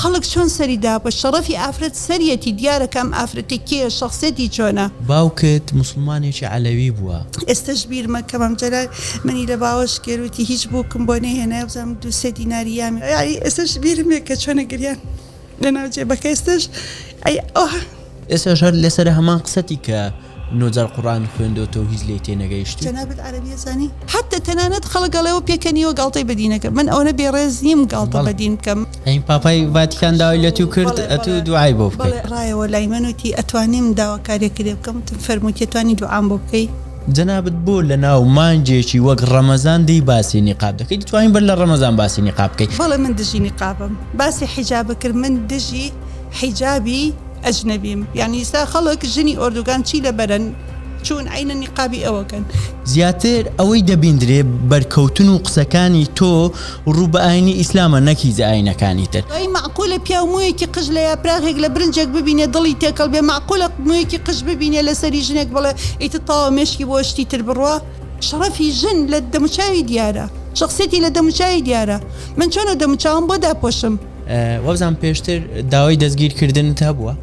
خەڵک چۆن سەری داپۆشت شەڕەفی ئافرەت سەریەتی دیارە کە ئەم ئافرەتە کێیە شەخسیەتی چۆنە. باوکت موسڵمانێکی عەلەوی بووە. ئێستەش بیرمە کە مام جەلال منی لە باوەش کرد وتی هیچ بووکم بۆ نەهێنایە بزانم دوو سێ دیناری یامی یانی ئێستەش بیرم یە کە چۆنە گریان لەناو جێبەکە ئێستەش ئەی ئەوها. ئێستاش هەر لەسەر هەمان قسەتی کە نۆجار قوڕئانت خوێندۆتەوە هیچ لێی تێنەگەیشتوی؟ جەنابت عەرەبی ئەزانی؟ حەتتا تەنانەت خەڵک ئەڵێ ئەوە پێکەنیوە گاڵتەی بە دین ئەکەم من ئەوەنە بێ ڕێز نیم گاڵتە بە دین بکەم. ئەی پاپای ڤاتیکان داوای لە تو کرد ئەتو دوعای بۆ بکەی. بەڵێ ڕایەوە لای من وتی ئەتوانیم داواکاریەکە لێ بکەم وتم فەرموو وتی ئەتوانی دوعام بۆ بکەی؟ جەنابت بۆ لە ناو مانگێکی وەک ڕەمەزان دێی باسی نیقاب دەکەی دەتوانی بەر لە ڕەمەزان باسی نیقاب بکەی. بەڵێ من دژی نیقابم باسی حیجابە کرد من دژی حیجابی ئەجنەبیم یانی ئیستا خەڵک ژنی ئۆردوگان چی لەبەرن چوون عەینەن نیقابی ئەوەکەن. زیاتر ئەوەی دەبیندرێ بەرکەوتن و قسەکانی تۆ ڕوو بە ئاینی ئیسلامە نەک هیچ ئاینەکانی تر. ئەی مەعقولە پیاو مویەکی قژ لە یاپراغێک لە برنجێک ببینێ دڵی تێکەڵ بێ مەعقولە مویەکی قژ ببینێ لەسەری ژنێک بڵێ ئیتر تەواو مێشکی بۆ شتی تر بڕوا شەڕەفی ژن لە دەموچاوی دیارە شەخسیەتی لە دەموچاوی دیارە من چۆن ئەو دەموچاوەم بۆ داپۆشم. وابزانم پێشتر داوای دەستگیر کردنت هەبووە؟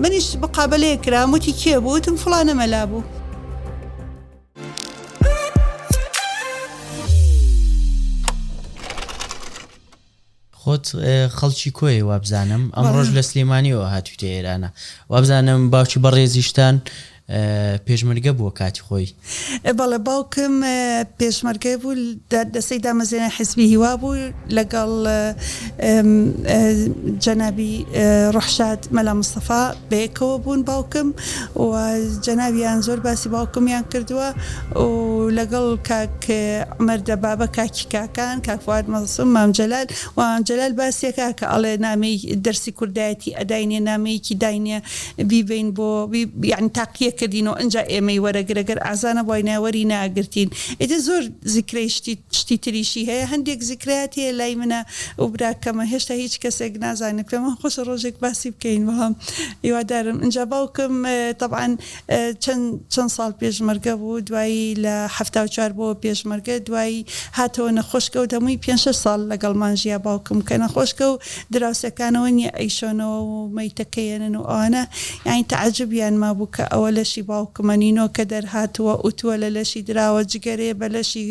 منیش مقابەلەیەک کرام وتی کێ بوو وتم فڵانە مەلا بوو. خۆت خەڵکی کۆیە وابزانم ئەمڕۆژ لە سلێمانیەوە هاتوویتە ئێرانە وابزانم باوکی بەڕێزیشتان پێشمەرگە بووە کاتی خۆی؟ بەڵێ باوکم پێشمەرگە بوو دەستەی دامەزرێنەری حیزبی هیوا بوو لەگەڵ جەنابی ڕۆحشاد مەلا مستەفا بەیەکەوە بوون باوکم و جەنابیان زۆر باسی باوکمیان کردووە و لەگەڵ کاک عومەر دەبابە کاکی کاکان کاک فواد مەعسوم مام جەلال و مام جەلال باسیەکا کە ئەڵێ نامەی دەرسی کوردایەتی ئەداینێ نامەیەکی داینێ بیبەین بۆ یانی تاقیە کردین و ئنجا ئێمەی وەرەگرە گەر ئازا نەبواینایە وەری ناگرتین ئیتر زۆر زیکرەی شتی شتی تریشی هەیە هەندێک زیکرەیات هەیە لای منە و براکەمە هێشتا هیچ کەسێک نازانێ پێمان خۆشە ڕۆژێک باسی بکەین بەڵام هیوادارم ئنجا باوکم تەبعەن چەند چەند ساڵ پێشمەرگە بوو دوایی لە 74 بۆ پێشمەرگە دوایی هاتەوە نەخۆش کەوت هەمووی پێنج شەش ساڵ لەگەڵمان ژیا باوکم کە نەخۆش کەوت دراوسێکانەوە نیە ئەیشۆنەوە و مەیتەکە یەنن و ئەوانە یانی تەعەجوبیان مابوو کە ئەوە لەشی باوکمە نینۆکە دەرهاتووە ئوتووە لە لەشی دراوە جگەرەیە بە لەشی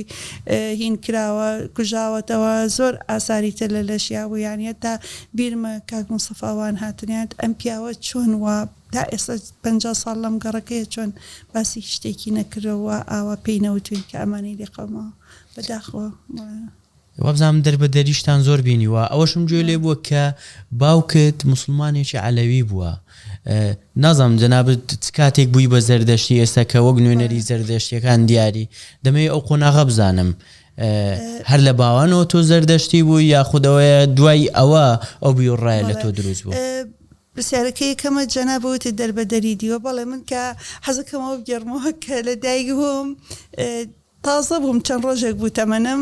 هین کراوە کوژاوەتەوە زۆر ئاساری تر لە لەشیا بوو یانی هەتا بیرمە کاک مستەفا وان هاتنیان ئەم پیاوە چۆن وا تا ئێستا 50 ساڵ لەم گەڕەکەیە چۆن باسی هیچ شتێکی نەکردووە وا ئاوا پێی نەوتوین کە ئەمانەی لێ قەوماوە بەداخەوە. وابزانم دەربەدەریشتان زۆر بینیوە ئەوەشم گوێ لێ بووە کە باوکت موسڵمانێکی عەلەوی بووە نازانم جەنابت چ کاتێک بووی بە زەردەشتی ئێستا کە وەک نوێنەری زەردەشتیەکان دیاری دەمەوێت ئەو قۆناغە بزانم هەر لە باوانەوە تۆ زەردەشتی بووی یاخود ئەوەیە دوای ئەوە ئەو بیرڕایە لە تۆ دروست بوو؟ پرسیارەکە یەکەمە جەنابت وتت دەربەدەری دیوە بەڵێ من کە حەزەکەم ئەوە بگێڕمەوە کە لە دایک بووم تازە بووم چەند ڕۆژێک بوو تەمەنم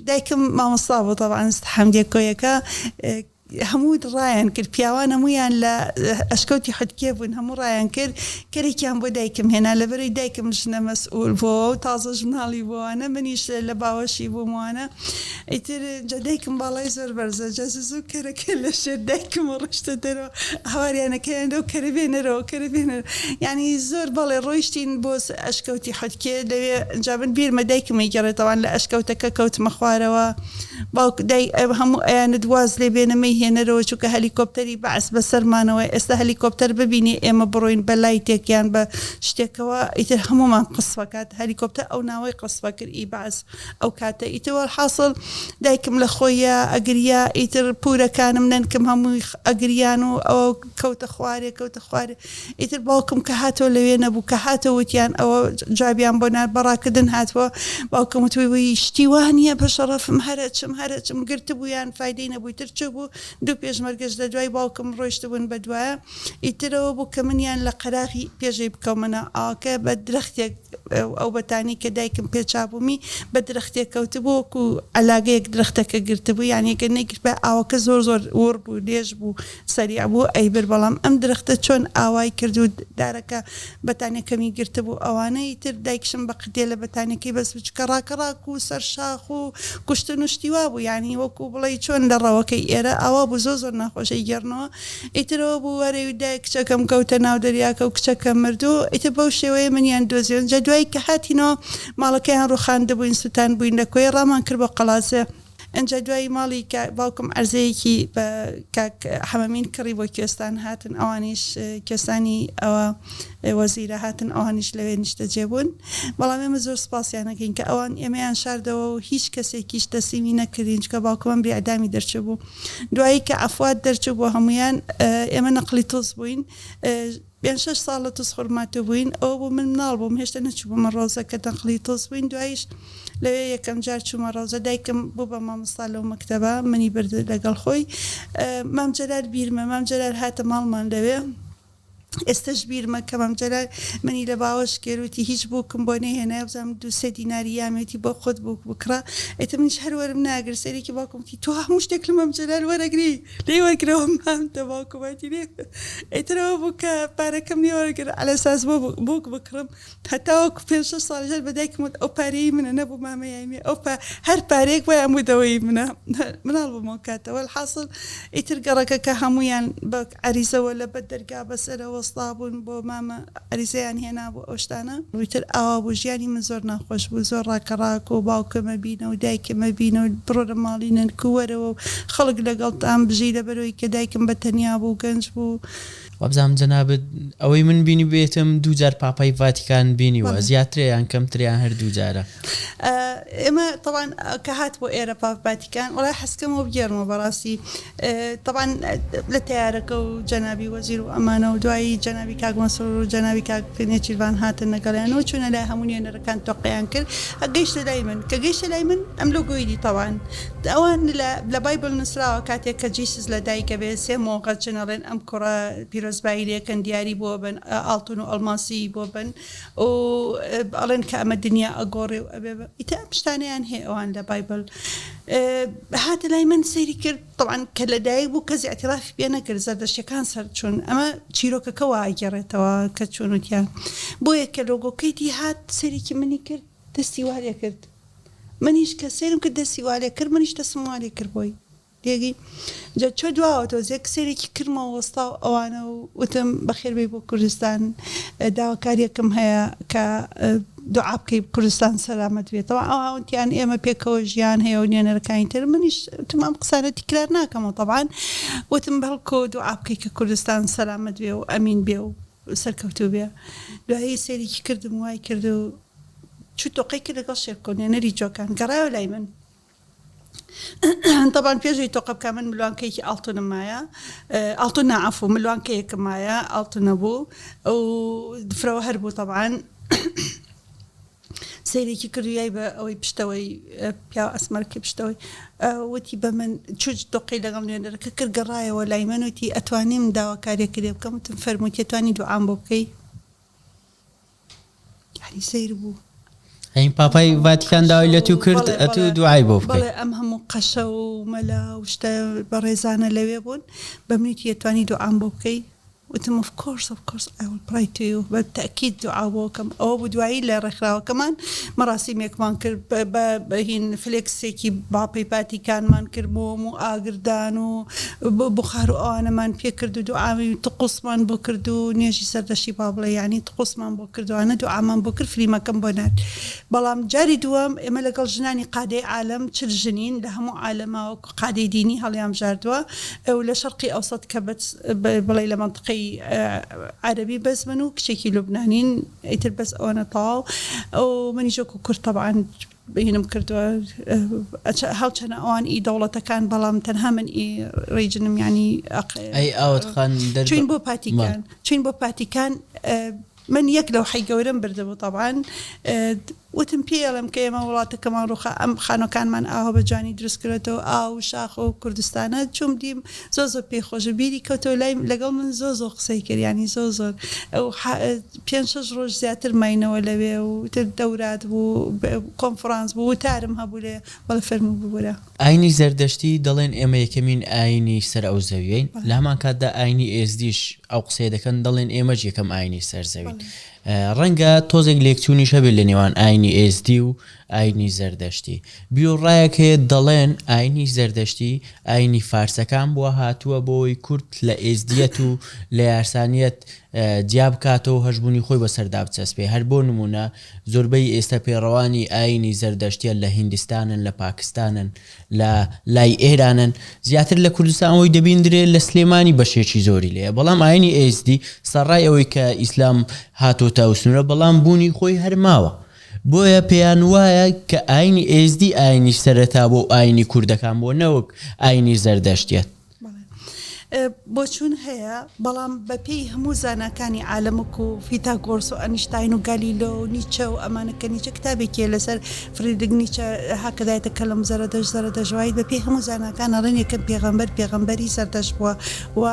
دایکم مامۆستا بوو تەبعەن حەمدیە کۆیەکە هەموو ڕایان کرد پیاوان هەموویان لە ئەشکەوتی حدکێ بوون هەموو ڕایان کرد کەرێکیان بۆ دایکم هێنا لەبەرەی دایکم ژنە مەسئول بۆ و تازە ژناڵی بۆوانە منیش لە باوەشی بووموانە ئیتر جا دایکم باڵای زۆر بەرزە جا زوو کەرەکە لە ژێر دایکمەوە ڕۆیشتە دەرەوە هاواریانەکەیان لەو کەرە بێنەرەوە کەرە بێنەرەوە یانی زۆر بەڵێ ڕۆیشتین بۆ ئەشکەوتی حوتکێ لەوێ جا من بیرمە دایکم ئەیگەڕێتەوان لە ئەشکەوتەکە کەوتمە خوارەوە باوک دای هەموو ئەیانت واز لێ بێنە مەیهێنەرەوە چونکە هەلیکۆپتەری بەعس بەسەرمانەوە ئێستا هەلیکۆپتەر ببینێ ئێمە بڕۆین بە لایتێک یان بە شتێکەوە ئیتر هەموومان قسفەکات هەلیکۆپتەر ئەو ناوەی قسفە کرد ئی بەعس ئەو کاتە ئیتر وەلحاسڵ دایکم لە خۆییا ئەگریا ئیتر پورەکانم نەنکم هەمووی ئەگریان و ئەوە کەوتە خوارێ کەوتە خوارێ ئیتر باوکم کە هاتەوە لەوێ نەبوو کە هاتەوە وتیان ئەوە جوابیان بۆ نارد بە ڕاکردن هاتووە باوکم وتوی وی شتی وا نییە بە شەڕەفم هەرەچم هەرەچم گرتبوویان فایدەی نەبوو ئیتر چووبوو دوو پێشمەرگەش لە دوای باوکم ڕۆیشتبوون بە دوایە ئیترەوە بوو کە منیان لە قەراغی پێشەی بکەومە ناو ئاوەکە بە درەختێک ئەو بەتانی کە دایکم پێچابوومی بە درەختێک کەوتبوو وەکو عەلاگەیەک درەختەکە گرتبوو یانی گەر نەیگرتبایە ئاوەکە زۆر زۆر وڕ بوو لێژ بوو سەریع بوو ئەیبرد بەڵام ئەم درەختە چۆن ئاوای کرد و دارەکە بەتانیەکەمی گرتبوو ئەوانە ئیتر دایکشم بە قدێ لە بەتانیەکەی بەس بوو چونکە ڕاکەڕاک و سەر شاخ و کوشتن و شتی وا بوو یانی وەکو بڵێی چۆن لە ڕەوەکەی ئێرە ئاوا. ئاوا بوو زۆر زۆر ناخۆش ئەیگێڕنەوە ئیتر ئەوە بوو وەرەی و دایک کچەکەم کەوتە ناو دەریاکە و کچەکەم مرد و ئیتر بەو شێوەیە منیان دۆزیەوە ئینجا دوایی کە هاتینەوە ماڵەکەیان ڕوخاندبووین سوتاندبووین لە کۆیە ڕامان کرد بۆ قەڵادزێ. ئینجا دوایی ماڵی باوکم عەرزەیەکی بە کاک حەمەمین کڕی بۆ کوێستان هاتن ئەوانیش کوێستانی ئەوە وەزیرە هاتن ئەوانیش لەوێ نیشتەجێ بوون بەڵام ئێمە زۆر سپاسیان ئەکەین کە ئەوان ئێمەیان شاردەوە و هیچ کەسێکیش تەسلیمی نەکردین چونکە باوکم ئەمری ئیعدامی دەرچووبوو دوایی کە عەفوات دەرچوو بۆ هەموویان ئێمە نەقلی توز بووین پێنج شەش ساڵ لە توزخورماتوو بووین، ئەوە بوو من مناڵ بووم هێشتا نەچووبوومە ڕەوزە کە دەنقڵی توز بووین، دواییش لەوێ یەکەم جار چوومە ڕەوزە، دایکم بوو بە مامۆستا لەو مەکتەبە، منی برد لەگەڵ خۆی. مام جەلال بیرمە، مام جەلال هاتە ماڵمان لەوێ، ئێستەش بیرمە کە مام جەلال منی لە باوەش کرد، وتی هیچ بووکم بۆ نەهێنای، وابزانم دوو سێ دیناری یامێ، وتی بۆ خۆت بووک بکڕە، ئیتر منیش هەر وەرم ناگرت، سەیرێکی باوکم وتی تۆ هەموو شتێک لە مام جەلال وەرەگری! لێی وەرگرەوە مام دە باوکم وتی لێ ئیتر ئەوە بوو کە پارەکەم لێ وەرگرت عەلەساس بۆ بووک بکڕم هەتاوەکو پێنج شەش ساڵیش هەر بە دایکم وت ئەو پارەی منە نەبوو مامە یایمێ ئەو پا هەر پارەیەک بوایە ئەم ودەوەی منە مناڵ بووم ئەو کاتە وەلحاسڵ ئیتر گەڕەکەکە هەموویان بە عەریزەوە لە بەر دەرگا بەسەرە وەستابوون بۆ مامە عەریزەیان هێنابوو ئەو شتانە. ئیتر ئاوا بوو ژیانی من زۆر ناخۆش بوو زۆر ڕاکەڕاک و باوکم ئەبینە و دایکم ئەبینە و بڕۆرە ماڵی نەنک و وەرەوە و خەڵک لەگەڵتان بژی لەبەرئەوەی کە دایکم بە تەنیا بوو گەنج بوو. وابزانم جەنابت ئەوەی من بینیبێتم دوو جار پاپای ڤاتیکان بینیوە زیاترە یان کەمترە یان هەر دوو جارە؟ ئێمە تەبعەن کە هات بۆ ئێرە پاپ ڤاتیکان وەڵای حەزکەمەوە بگێڕمەوە بەڕاستی تەبعەن لە تەیارەکە و جەنابی وەزیر و ئەمانە و دوایی جەنابی کاک مەسرور و جەنابی کاک نێچیرڤان هاتن لەگەڵیان و چوونە لای هەموو نوێنەرەکان تۆقیان کرد گەیشتە لای من کە گەیشتە لای من ئەم لۆگۆی دی تەبعەن ئەوان لە Bible نووسراوە کاتێک کە Jesus لە دایکە بێ سێ مۆغە چن ئەڵێن ئەم کوڕە پیرۆزبایی لێکەن دیاری بۆ بن ئاڵتون و ئەڵماسی بۆ بن و ئەڵێن کە ئەمە دنیا ئەگۆڕێ و ئەبێ بە ئیتر ئەم شتانەیان هەیە ئەوان لە Bible هاتە لای من سەیری کرد تەبعەن کە لە دایک بوو کەس ئیعترافی پێ نەکرد زەردەشتیەکان سەر چوون ئەمە چیرۆکەکە وا ئەگێڕێتەوە کە چوون وتیان بۆیە کە لۆگۆکەی دی هات سەیرێکی منی کرد دەستی وا لێ کرد منیش کە سەیرم کرد دەستی وا لێ کرد منیش دەستم وا لێ کرد بۆی تێگەی جا چۆ دواوە تۆزێک سەیرێکی کردمەوە وەستا و ئەوانە و وتم بەخێر بێی بۆ کوردستان داواکاریەکم هەیە کە دوعا بکەی کوردستان سەلامەت بێتەوە ئەوان وتیان ئێمە پێکەوە ژیان هەیە و نوێنەرەکانی تر منیش وتم ئەم قسانە تیکرار ناکەمەوە تەبعەن وتم بەڵکۆ دوعا بکەی کە کوردستان سەلامەت بێ و ئەمین بێ و سەرکەوتوو بێ دوایی سەیرێکی کردم وای کرد و چوو تۆقەی کرد لەگەڵ شێرکۆ نوێنەری جۆکان گەڕایەوە لای من تەبعەن پێش ئەوەی تۆقە بکا من ملوانکەیەکی ئاڵتونم مایە ئاڵتون نا عەفو ملوانکەیەکم مایە ئاڵتون نەبوو و فرەوە هەر بوو تەبعەن سەیرێکی کرد و یای بە ئەوەی پشتەوەی پیاو ئەسمەرکەی پشتەوەی وتی بە من چوو تۆقەی لەگەڵ نوێنەرەکە کرد گەڕایەوە لای من وتی ئەتوانیم داواکاریەکە لێ بکەم وتم فەرموو وتی ئەتوانی دوعام بۆ بکەی یانی سەیر بوو. هەین پاپای ڤاتیکان داوای لە تو کرد ئەتو دوعای بۆ بکەی. بەڵێ ئەم هەموو قەشە و مەلا و شتە بەڕێزانە لەوێ بوون بە منی وتی ئەتوانی دوعام بۆ بکەی وتم of course of course I will pray to you بە تەئکید دوعا بۆ ئەکەم ئەوە بوو دوایی لە ڕێکخراوەکەمان مەراسیمێکمان کرد بە هین فلێکسێکی باپەی ڤاتیکانمان کرد مۆم و ئاگردان و بوخار و ئەوانەمان پێ کرد و دوعاوی تقوسمان بۆ کرد و نوێژی سەردەشتی با بڵێ یانی تقوسمان بۆ کرد و ئەوانە دوعامان بۆ کرد فلیمەکەم بۆ نارد بەڵام جاری دووەم ئێمە لەگەڵ ژنانی قادەی عالەم 40 ژنین لە هەموو عالەما وەکو قادەی دینی هەڵیان بژاردووە و لە شەرقی ئەوسەت کە بڵێ لە مەنتقەی عەرەبی بەس من و کچێکی لوبنانین ئیتر بەس ئەوەنە تەواو و منیش وەکو کورد تەبعەن هینم کردوە هەڵچەنە ئەوان ئی دەوڵەتەکان بەڵام تەنها من ئی ڕیجنم یانی ئەی ئاوت خان دەر چوین بۆ پاتیکان چوین بۆ پاتیکان من یەک لەوحەی گەورەم بردبوو تەبعەن وتم پێی ئەڵێم کە ئێمە وڵاتەکەمان ڕوخا ئەم خانوەکانمان ئاوا بە جوانی دروست کرێتەوە ئاو و شاخ و کوردستانە چوم دیم زۆر زۆر پێی خۆش بوو بیری کەوتەوە لای لەگەڵ من زۆر زۆر قسەی کرد یانی زۆر زۆر ئەو پێنج شەش ڕۆژ زیاتر ماینەوە لەوێ و تر دەورات بوو کۆنفڕانس بوو وتارم هەبوو لێ بەڵێ فەرموو ببورە. ئاینی زەردەشتی دەڵێن ئێمە یەکەمین ئاینی سەر ئەو زەویەین لە هەمان کاتدا ئاینی ئێزدیش ئەو قسەیە دەکەن دەڵێن ئێمەش یەکەم ئاینی سەر زەوین ڕەنگە تۆزێک لێکچوونیش هەبێت لە نێوان ئاینی ئێزدی و. ئاینی زەردەشتی. بیروڕایەک هەیە دەڵێن ئاینی زەردەشتی ئاینی فارسەکان بووە هاتووە بۆوەی کورد لە ئێزدیەت و لە یارسانیەت جیا بکاتەوە و هەژموونی خۆی بەسەردا بچەسپێ هەر بۆ نموونە زۆربەی ئێستا پێڕەوانی ئاینی زەردەشتیە لە هیندستانن لە پاکستانن لە لای ئێرانن زیاتر لە کوردستان ئەوەی دەبیندرێ لە سلێمانی بەشێکی زۆری لێیە بەڵام ئاینی ئێزدی سەڕای ئەوەی کە ئیسلام هاتۆتە ئەو سنوورە بەڵام بوونی خۆی هەر ماوە بۆیە پێیان وایە کە ئاینی ئێزدی ئاینی سەرەتا بۆ ئاینی کوردەکان بووە نەوەک ئاینی زەردەشتیەت. بۆچوون هەیە، بەڵام بەپێی هەموو زاناکانی عالەم وەکو فیتاگۆرس و ئەنیشتاین و گالیلۆ و نیچە و ئەمانە کە نیچە کتابێکی هەیە لەسەر فریدریک نیچە هکذا يتكلم زەرەدەشت زەرەدەشت واحد بەپێی هەموو زاناکان ئەڵێن یەکەم پێغەمبەر پێغەمبەری زەردەشت بووە و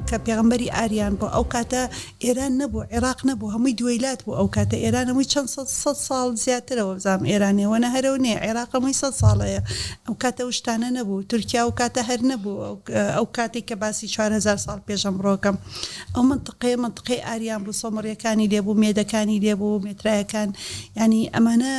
کە پێغەمبەری ئاریان بووە ئەو کاتە ئێران نەبوو عێراق نەبوو هەمووی دوەیلات بوو ئەو کاتە ئێران هەمووی چەند سەد سەد ساڵ زیاترە وەبزانم ئێرانێ وەنە هەرەو نێ عێراق هەمووی سەد ساڵەیە ئەو کاتە ئەو شتانە نەبوو تورکیا ئەو کاتە هەر نەبوو ئەو کاتەی کە باسی 4000 ساڵ پێش ئەمڕۆکەم ئەو مەنتقەیە مەنتقەی ئاریان بوو سۆمەڕیەکانی لێ بوو مێدەکانی لێ بوو مێترایەکان یانی ئەمانە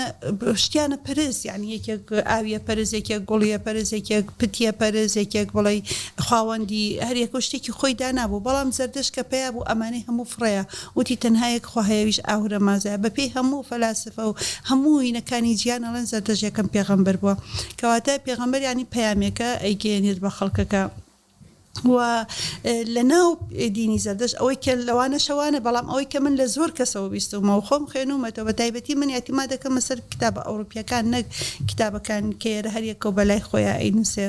شتیانە پەرست یانی یەکێک ئاویە پەرست یەکێک گوڵیە پەرست یەکێک پتیە پەرست یەکێک بڵێی خواوەندی هەر یەکەو شتێکی خۆی دانابوو بەڵام زەردەشت کە پەیا بوو ئەمانەی هەموو فڕێیا وتی تەنها یەک خوا هەیە ئەویش ئاهورە مازدایە بەپێی هەموو فەلاسفە و هەموو هینەکانی جیهان ئەڵێن زەردەشت یەکەم پێغەمبەر بووە کەواتە پێغەمبەر یانی پەیامێکە ئەیگەیەنێت بە خەڵکەکە. و لە ناو دینی زەردەشت ئەوەی کە لەوانەشە وانە بەڵام ئەوەی کە من لە زۆر کەسەوە بیستومە و خۆم خوێنومەتەوە بە تایبەتی من ئیعتیماد دەکەمە سەر کتابە ئەوروپیەکان نەک کتابەکان کە ئێرە هەر یەکەو بە لای خۆیا ئەینوسێ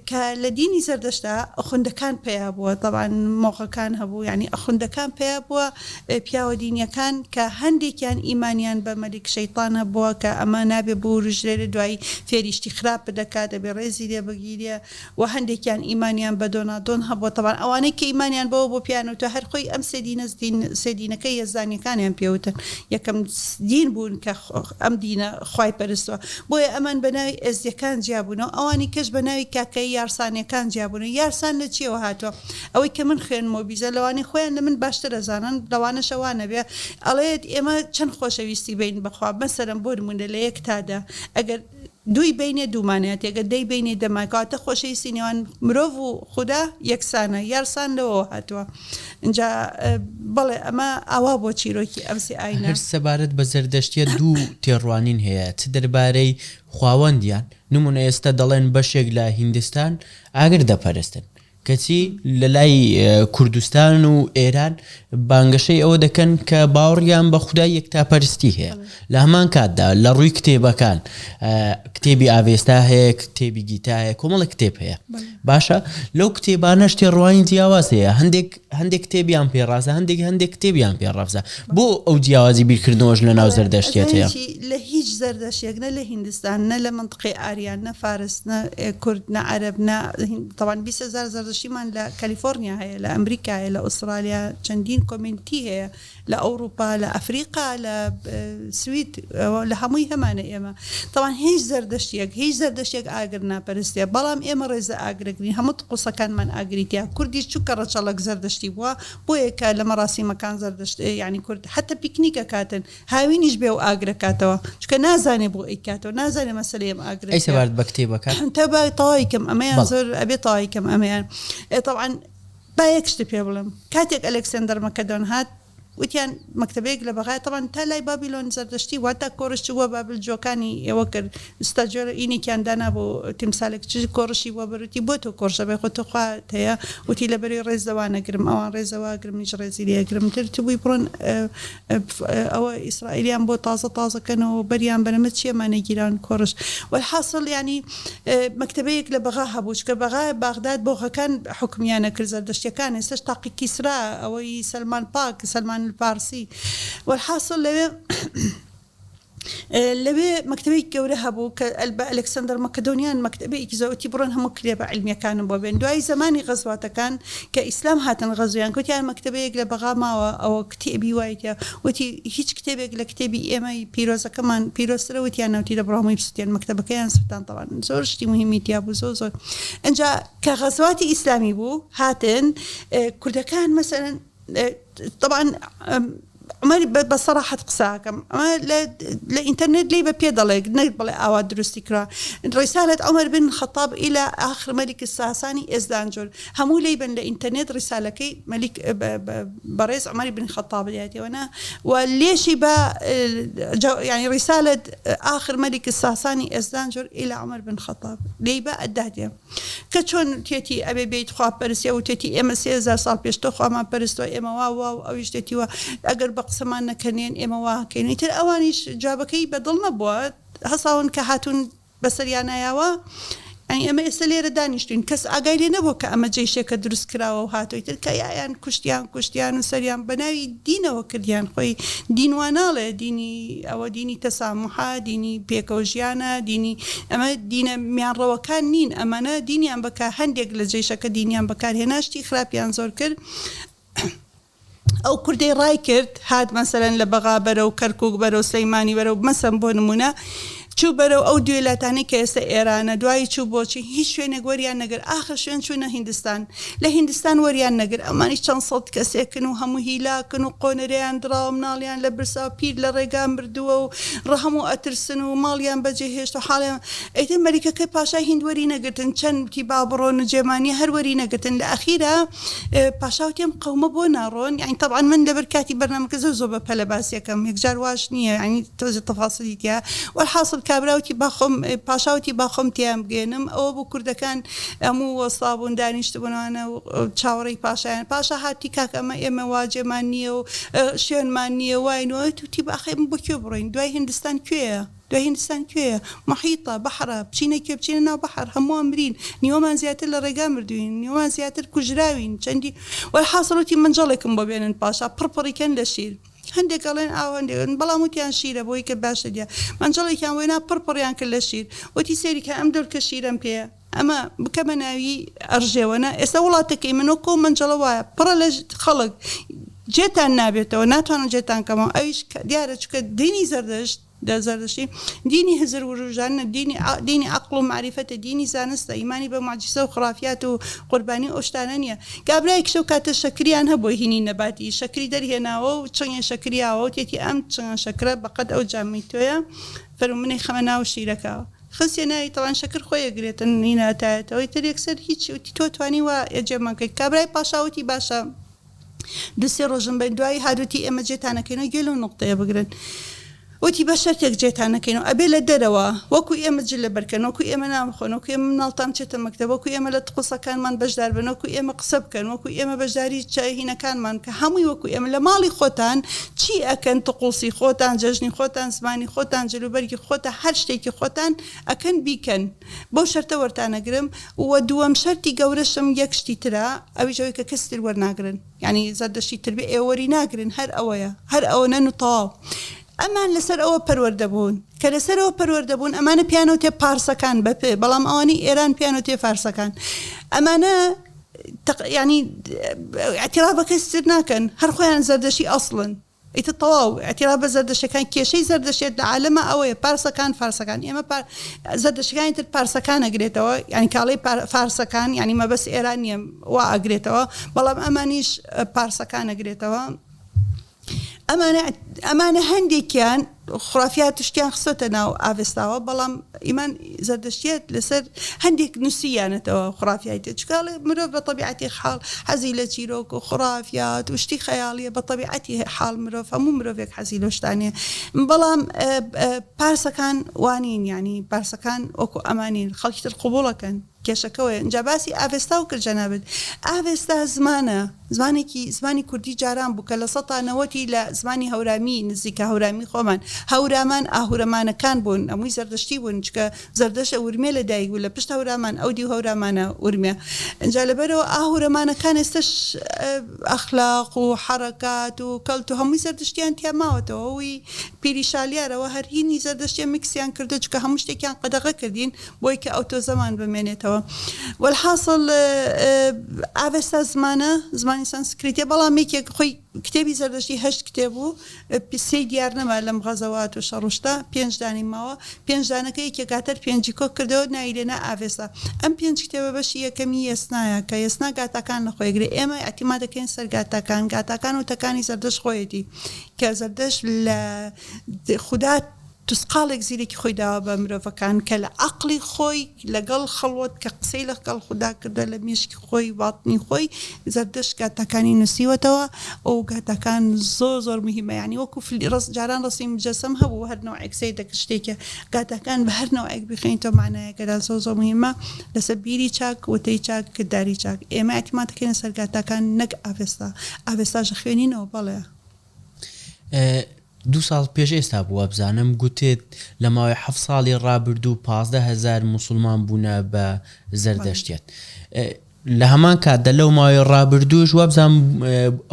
کە لە دینی زەردەشتا ئەخوندەکان پەیا بووە تەبعەن مۆغەکان هەبوو یانی ئەخوندەکان پەیا بووە پیاوە دینیەکان کە هەندێکیان ئیمانیان بە مەلیک شەیتان هەبووە کە ئەمە نابێ بوروژرێ دوایی فێری شتی خراپ دەکات دەبێ ڕێزی لێ بگیرێ وە هەندێکیان ئیمانیان بە دۆنادۆن هەبووە تەبعەن ئەوانەی کە ئیمانیان بەوە بوو پێیان وتوە هەر خۆی ئەم سێ دینە دین سێ دینەکە یەزدانیەکانیان پێ وتن یەکەم دین بوون کە ئەم دینە خوای پەرستوە بۆیە ئەمان بە ناوی ئێزدیەکان جیا بوونەوە ئەوانی کەش بە ناوی کاکەیی یارسانیەکان جیا بوونەوە یارسان لە چیەوە هاتوە ئەوەی کە من خوێنمەوە بیزە لەوانەی خۆیان لە من باشتر ئەزانن لەوانەشە وا نەبێ ئەڵێت ئێمە چەند خۆشەویستی بین بەخوا مەسەلەن بۆ نمونە لە یەک تا دە ئەگەر دووی بەینێ دوومانە تێگە دەی بەینێ دەمان کەواتە خۆشەویستی نێوان مرۆڤ و خودا یەکسانە یارسان لەوەوە هاتووە ئینجا بەڵێ ئەمە ئاوا بۆ چیرۆکی ئەم سێ ئاینە. هەر سەبارەت بە زەردەشتیە دوو تێڕوانین هەیە چ دەربارەی خواوەندیان نمونە ئێستا دەڵێن بەشێک لە هیندستان ئاگر دەپەرستن کەچی لە لای کوردستان و ئێران بانگەشەی ئەوە دەکەن کە باوەڕیان بە خودای یەکتاپەرستی هەیە. لە هەمان کاتدا لە ڕووی کتێبەکان کتێبی ئاڤێستا هەیە، کتێبی گیتا هەیە، کۆمەڵێک کتێب هەیە. باشە لەو کتێبانەش تێڕوانین جیاواز هەیە، هەندێک هەندێک کتێبیان پێ ڕاستە، هەندێک هەندێک کتێبیان پێ ڕەفزە. بۆ ئەو جیاوازی بیرکردنەوەش لە ناو زەردەشتیەت هەیە؟ لە هیچ زەردەشتێک نە لە هیندستان نە لە مەنتقەی ئاریان نە فارس نە کورد نە عەرەب نە تەبعەن 20 هەزار زەردەشتیمان لە کالیفۆرنیا هەیە لە ئەمریکا هەیە لە ئوسترالیا چەندین community هەیە لە ئەوروپا لە ئەفریقا لە سوید لە هەمووی هەمانە ئێمە تەبعەن هیچ زەردەشتیەک هیچ زەردەشتێک ئاگر ناپەرستێ بەڵام ئێمە ڕێز لە ئاگرەگرین هەموو طقوسەکانمان ئاگری تیا کوردیش چونکە ڕەچەڵەک زەردەشتی بووە بۆیە کە لە مەراسیمەکان زەردەشت یانی کورد حەتە پیکنیک ئەکاتن هاوینیش بێ و ئاگرە کاتەوە چونکە نازانێ بۆ ئەیکاتەوە نازانێ مەسەلەی ئەم ئاگرە ئەی سەبارەت بە کتێبەکان؟ تا با تەواوی کەم ئەمەیان زۆر ئەبێ تەواوی کەم ئەمەیان تەبعەن با یەک شتت پێ بڵێم کاتێک ئەلێکسەندەر مەکەدۆن هات وتیان مەکتەبەیەک لە بەغایە تەبعەن تا لای بابیلۆن زەردەشتی بوو هەتا کۆرش چووە بابل جووەکانی ئێوە کرد ستاجۆر ئینێکیان دانابوو تیمسالێک چ کۆڕشی بووە بەر وتی بۆ تۆ کۆڕش ئەبێ خۆ تۆ خوات هەیە وتی لەبەری ڕێز لەوان ئەگرم ئەوان ڕێز لەوە ئەگرم منیش ڕێزی لێ ئەگرم تر تبووی بڕۆن ئەوە ئیسرائیلیان بۆ تازە تازە کەنەوە بەریان بەرە مە چیە مانە گیران کۆڕش وەلحاسڵ یانی مەکتەبەیەک لە بەغا هەبوو چونکە بەغا باغداد بۆغەکان حوکمیان ئەکرد زەردەشتیەکان ئێستاش تاقی کیسرا ئەوەی سەلمان پاک سەلمان الفارسی وەلحاسڵ لەوێ لەوێ مەکتەبەیەکی گەورە هەبوو کە بە ئەلێکسەندەر مەکەدۆنیان مەکتەبەیەکی زۆر وتی بڕۆن هەموو کتێبە عیلمیەکانم بۆ بێن دوای زەمانی غەزواتەکان کە ئیسلام هاتن غەزویان گوتیان مەکتەبەیەک لە بەغا ماوە ئەوە کتێبی وای تیا وتی هیچ کتێبێک لە کتێبی ئێمەی پیرۆزەکەمان پیرۆزترە وتیان نەوتی دەبڕۆ هەمووی بسوتێن مەکتەبەکەیان سوتان تەبعەن زۆر شتی موهیمی تیا بوو زۆر زۆر ئینجا کە غەزواتی ئیسلامی بوو هاتن کوردەکان مەسەلەن تەبعەن. عومەر بە سەراحەت قسە ئەکەم ئەمە لە لە ئینتەرنێت لێی بە پێ دەڵێ نەک بڵێ ئاوا دروستی کرا ڕیسالەت عومەر بن خەتاب ئیلا ئاخر مەلیک ساسانی ئێزدانجور هەموو لێی بن لە ئینتەرنێت ڕیسالەکەی مەلیک بەڕێز عومەری بن خەتاب یاتیەوە نا و لێشی بە یانی ڕیسالەت ئاخر مەلیک ساسانی ئێزدانجور ئیلا عومەر بن خەتاب لێی بە ئەداتێ. کە چۆن وتێتی ئەبێ بێیت خوا پەرستی ئەو وتێتی ئێمە 3000 ساڵ پێش تۆ خوامان پەرستوە ئێمە وا وا و ئەویش تێتی وا ئەگەر بە قسەمان نەکەنێن ئێمە وا ئەکەین ئیتر ئەوانیش جوابەکەی بە دڵ نەبووە هەساون کە هاتوون بەسەریانا یاوە یانی ئێمە ئێستا لێرە دانیشتوین کەس ئاگای لێ نەبووە کە ئەمە جەیشێکە دروست کراوە و هاتووە ئیتر کە یایان کوشتیان کوشتیان و سەریان بە ناوی دینەوە کردیان خۆی دین وا ناڵێ دینی ئەوە دینی تەساموحە دینی پێکەوە ژیانە دینی ئەمە دینە میانڕەوەکان نین ئەمانە دینیان بەکار هەندێک لە جەیشەکە دینیان بەکار هێنا شتی خراپیان زۆر کرد ئەو کوردەی ڕای کرد هات مەسەلەن لە بەغا بەرەو کەرکوک بەرەو سلیمانی بەرەو مەسەن بۆ نمونە چوو بەرەو ئەو دوێلاتانەی کە ئێستا ئێرانە دوایی چوو بۆچی هیچ شوێنێک وەریان نەگر ئاخر شوێن چوونە هیندستان لە هیندستان وەریان نەگر ئەمانیش چەند سەد کەسێکن و هەموو هیلاکن و قۆنەرەیان دڕاوە مناڵیان لە برسا و پیر لە ڕێگا مردووە و ڕەهەموو ئەترسن و ماڵیان بەجێ هێشت و حاڵیان ئیتر مەلیکەکەی پاشای هیند وەری نەگرتن چەند وتی با بڕۆن و جێمان نیە هەر وەری نەگرتن لە ئەخیرا پاشا وتی ئەم قەومە بۆ ناڕۆن یانی تەبعەن من لەبەر کاتی بەرنامەکە زۆر زۆر بە پەلە باسی ئەکەم یەکجار واش نیە یانی تۆزێ تەفاسیلی تیا وەلحاسڵ کابرا وتی با خۆم پاشا وتی با خۆم تێیان بگەیەنم ئەوە بوو کوردەکان هەموو وەستابوون دانیشتبوون ئەوانە و چاوەڕێی پاشایان پاشا هات وتی کاکە ئەمە ئێمە وا جێمان نییە و شوێنمان نییە واین و وتی ئاخە ئێمە بۆ کوێ بڕۆین دوای هیندستان کوێیە دوای هیندستان کوێیە محیتە بەحرە بچینە کوێ بچینە ناو بەحر هەمووان مرین نیوەمان زیاتر لە ڕێگا مردووین نیوەمان زیاتر کوژراوین چەندی وەلحاسڵ وتی مەنجەڵێکم بۆ بێنن پاشا پڕ پڕی کەن لە شیر هەندێک ئەڵێن ئاو هەندێک بەڵام وتیان شیرە بۆی کە باشە دیار مەنجەڵێکیان وێنا پڕ پڕیان کرد لە شیر وتی سەیری کە ئەم دۆلکە شیرەم پێیە ئەمە بکەمە ناوی ئەڕژێوە نا ئێستا وڵاتەکەی من وەکو ئەو مەنجەڵە وایە پڕە لە خەڵک جێتان نابێتەوە ناتوانم جێتان کەمەوە ئەویش دیارە چونکە دینی زەردەشت زەردەشتی دینی هزر وروژاندنە دینی دینی عەقڵ و مەعریفەتە دینی زانستە ئیمانی بە موعجیزە و خرافیات و قوربانی و ئەو شتانە نییە کابرایەکیش ئەو کاتە شەکریان هەبووە هینی نەباتی شەکری دەرهێناوە و چنگێ شەکری یاوە وتیەتی ئەم چنگە شەکرە بەقەد ئەو جامەی تۆیە فەرموو منی خەمە ناو شیرەکە خستیە ناوی تەبعەن شەکر خۆی ئەگرێتن هینا ئەتایەتەوە ئیتر یەکسەر هیچ وتی تۆ توانی وا ئێجێمان کەیت کابرای پاشا وتی باشە دوو سێ ڕۆژم بەین دوایی هات وتی ئێمە جێتان ئەکەینەوە گوێ لەو نوقتەیە بگرن وتی بە شەرتێک جێتان ئەکەینەوە ئەبێ لە دەرەوە وەکو ئێمە جل لەبەر کەن وەکو ئێمە نان بخۆن وەکو ئێمە مناڵتان بچێتە مەکتەب وەکو ئێمە لە تقوسەکانمان بەشدار بن وەکو ئێمە قسە بکەن وەکو ئێمە بەشداری هینەکانمان بکەن هەمووی وەکو ئێمە لە ماڵی خۆتان چی ئەکەن تقوسی خۆتان جەژنی خۆتان زمانی خۆتان جلوبەرگی خۆتان هەر شتێکی خۆتان ئەکەن بیکەن بەو شەرتە وەرتانەگرم وە دووەم شەرتی گەورەشم یەک شتی ترە ئەویش ئەوەی کە کەسی تر وەرناگرن یانی زەردەشتی تر بێ ئێوە وەری ناگرن هەر ئەوەیە هەر ئەوەنەن و تەواو ئەمان لەسەر ئەوە پەروەردە بوون کە لەسەر ئەوە پەروەردە بوون ئەمانە پێیان وتێ پارسەکان بە پێ بەڵام ئەوانەی ئێران پێیان وتێ فارسەکان ئەمانە تق یانی ئیعتراف بە کەسی تر ناکەن هەر خۆیان زەردەشتی ئەسڵن ئیتر تەواو ئیعتراف بە زەردەشتەکان کێشەی زەردەشتێت لە عالەما ئەوەیە پارسەکان فارسەکان ئێمە پار زەردەشتەکانی تر پارسەکان ئەگرێتەوە یانی کاڵەی فارسەکان یانی مەبەست ئێران نییە وا ئەگرێتەوە بەڵام ئەمانیش پارسەکان ئەگرێتەوە ئەمانە ئەمانە هەندێکیان خرافیات و شتیان خستۆتە ناو ئاڤێستاوە بەڵام ئیمان زەردەشتیەت لەسەر هەندێک نووسیانەتەوە خرافیای تێ چونکە ئەڵێ مرۆڤ بە تەبیعەتی حاڵ حەزی لە چیرۆک و خرافیات و شتی خەیاڵیە بە تەبیعەتی حاڵ مرۆڤ هەموو مرۆڤێک حەزی لەو شتانەیە بەڵام پارسەکان وانین یانی پارسەکان وەکو ئەمانین خەڵکی تر قبوڵەکەن کێشەکەوەیە ئینجا باسی ئاڤێستا و کرد جەنابت ئاڤێستا زمانە زمانێکی زمانی کوردی جاران بوو کە لە سەتا نەوەتی لە زمانی هەورامی نزیکە هەورامی خۆمان هەورامان ئاهورەمانەکان بوون هەمووی زەردەشتی بوون چونکە زەردەشت لە ورمێ لە دایک بوو لە پشت هەورامانە ئەو دیو هەورامانە ورمێ ئینجا لەبەرەوە ئاهورەمانەکان ئێستەش ئەخلاق و حەڕەکات و کەلت و هەمووی زەردەشتیان تیا ماوەتەوە ئەوی پیری شالیارەوە هەر هینی زەردەشتیە میکسیان کردووە چونکە هەموو شتێکیان قەدەغە کردین بۆی کە ئەو تۆزەمان بمێنێتەوە وەلحاسڵ ئاڤێستا زمانە زمانی. زمانی سەنسکریتە بەڵام یەکێک خۆی کتێبی زەردەشتی هەشت کتێب بوو سێی دیار نەما لەم غەزەوات و شەڕ و شتە پێنج دانەی ماوە پێنج دانەکە یەکێک هاتەر پێنجی کۆ کردەوە ناوی لێنا ئاڤێستا ئەم پێنج کتێبە بەشی یەکەمی یەسنایە کە یەسنا گاتاکان لە خۆی ئەگرێ ئێمە ئیعتیماد دەکەین سەر گاتاکان گاتاکان وتەکانی زەردەشت خۆیەتی کە زەردەشت لە خودا تسقاڵێک زیرەکی خۆی داوە بە مرۆڤەکان کە لە عەقڵی خۆی لەگەڵ خەڵوەت کە قسەی لەگەڵ خودا کردوە لە مێشکی خۆی باتنی خۆی زەردەشت گاتاکانی نوسیوەتەوە ئەو گاتاکان زۆر زۆر مهمە یانی وەکو فلی ڕەس جاران ڕەسمی مجەسەم هەبوو هەر نەوعێک سەیر دەکرد شتێکە گاتاکان بە هەر نەوعێک بیخوێنیتەوە مەعنایەکەدا زۆر زۆر مهمە لەسەر بیری چاک وتەی چاک کرداری چاک ئێمە ئیعتیماد دەکەینە سەر گاتاکان نەک ئاڤێستا ئاڤێستاش ئەخوێنینەوە بەڵێ. دوو ساڵ پێش ئێستا بوو وابزانم گوتت لە ماوەی حەفت ساڵی ڕابردوو 15 هەزار موسڵمان بوونە بە زەردەشتیت. لە هەمان کاتدا لەو ماوەی ڕابردووش وابزانم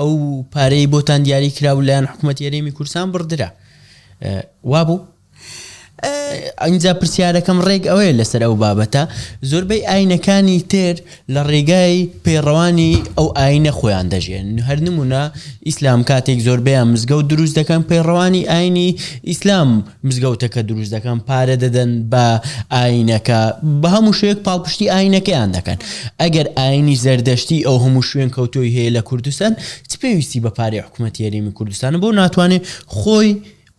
ئەو پارەی بۆتان دیاری کرا و لایەن حکوومەتی هەرێمی کوردستان بڕدرا. وابوو؟ ئینجا پرسیارەکەم ڕێک ئەوەیە لەسەر ئەو بابەتە زۆربەی ئاینەکانی تر لە ڕێگای پەیڕەوانی ئەو ئاینە خۆیان دەژێن هەر نمونە ئیسلام کاتێک زۆربەیان مزگەوت دروست دەکەن پەیڕەوانی ئاینی ئیسلام مزگەوتەکە دروست دەکەن پارە دەدەن بە ئاینەکە بە هەموو شوێک پاڵپشتی ئاینەکەیان دەکەن ئەگەر ئاینی زەردەشتی ئەو هەموو شوێن کەوتۆی هەیە لە کوردستان چ پێویستی بە پارەی حکوومەتی هەرێمی کوردستانە بۆ ناتوانێت خۆی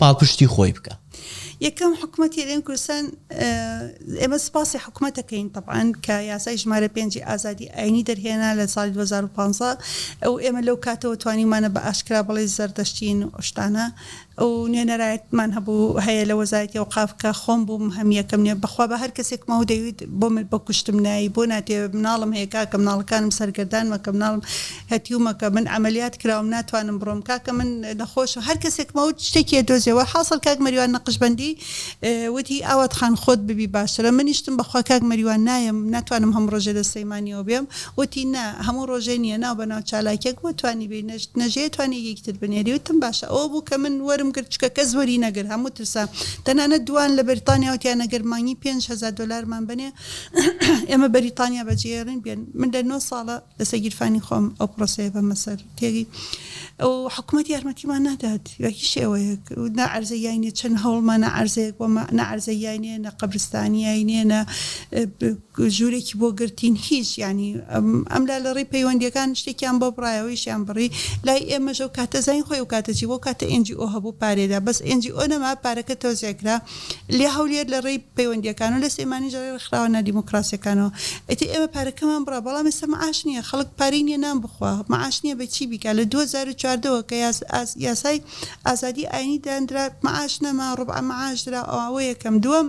پاڵپشتی خۆی بکا. یەکەم حکومەتی هەرێمی کوردستان ئێمە سوپاسی حکومەت دەکەین تەبعەن کە یاسای ژمارە پێنجی ئازادی ئاینی دەرهێنا لە ساڵی 2015 و ئێمە لەو کاتەوە توانیومانە بە ئاشکرا بڵێ زەردەشتین و شتانە و نوێنەرایەتمان هەبوو هەیە لە وەزارەتی ئەوقاف کە خۆم بووم هەم یەکەم نوێ بەخوا بە هەر کەسێکمەوە دەیوت بۆ من بە کوشتم نایی بۆ ناتێ مناڵم هەیە کاکە مناڵەکانم سەرگەردان مەکە مناڵم هەتیو مەکە من عەمەلیات کراوم ناتوانم بڕۆم کاکە من نەخۆشم هەر کەسێک مەوت شتێکی ئەدۆزیەوە حاسڵ کاک مەریوان نەقشبەندی وتی ئاوات خان خۆت ببی باشترە منیشتم بەخوا کاک مەریوان نایەم ناتوانم هەموو ڕۆژێ لە سلەیمانیەوە بێم وتی نا هەموو ڕۆژێ نیە ناو بەناو چالاکیەک بووە توانی بێی نەشت نەژێ توانی یەکێکی تر بنێری وتم باشە ئەوە بوو کە من وەرم گرت چونکە کەس وەری نەگرت هەموو ترسا تەنانەت دووان لە بەریتانیا وتیان ئەگەر مانگی 5000 دۆلارمان بەنێ ئێمە بەریتانیا بەجێهێڵین بێن من لە نۆ ساڵە لەسەر گیرفانی خۆم ئەو پرۆسەیە بەمە سەر تێگەی ئەو حکوومەت یارمەتیمان نادات بە هیچ شێوەیەک نە عەرزەیای نیە چەند هەوڵمان نە عەرزەیەک بۆ نە عەرزەیای نیە نە قەبرستانیای نیە نە ژوورێکی بۆ گرتین هیچ ینی ئەم لا لە ڕێی پەیوەندیەکان شتێکیان بۆ بڕایەوە ئیشیان بڕی لای ئێمەش ئەو کاتە زین خۆی ئەو کاتە چی بۆ کاتە ئێنجی ئۆ هەبوو پارێدا بەس ئێنجی ئۆ نەما پارەکە تەوزیع کرا لە هەولێر لە ڕێی پەیوەندیەکان و لە سلێمانیش لە ڕێی ڕێکخراوە نادیموکراسیەکانەوە. ئیتر ئێمە پارەکەمان بڕا، بەڵام ئێستا مەعاش نیە، خەڵک پارەی نیە نان بخوا، مەعاش نیە بە چی بیکا، لە 2014 وە کە یاسای ئازادی ئاینی داندرا مەعاش نەما، ڕوبعە مەعاش درا، ئەوە یەکەم. دووەم،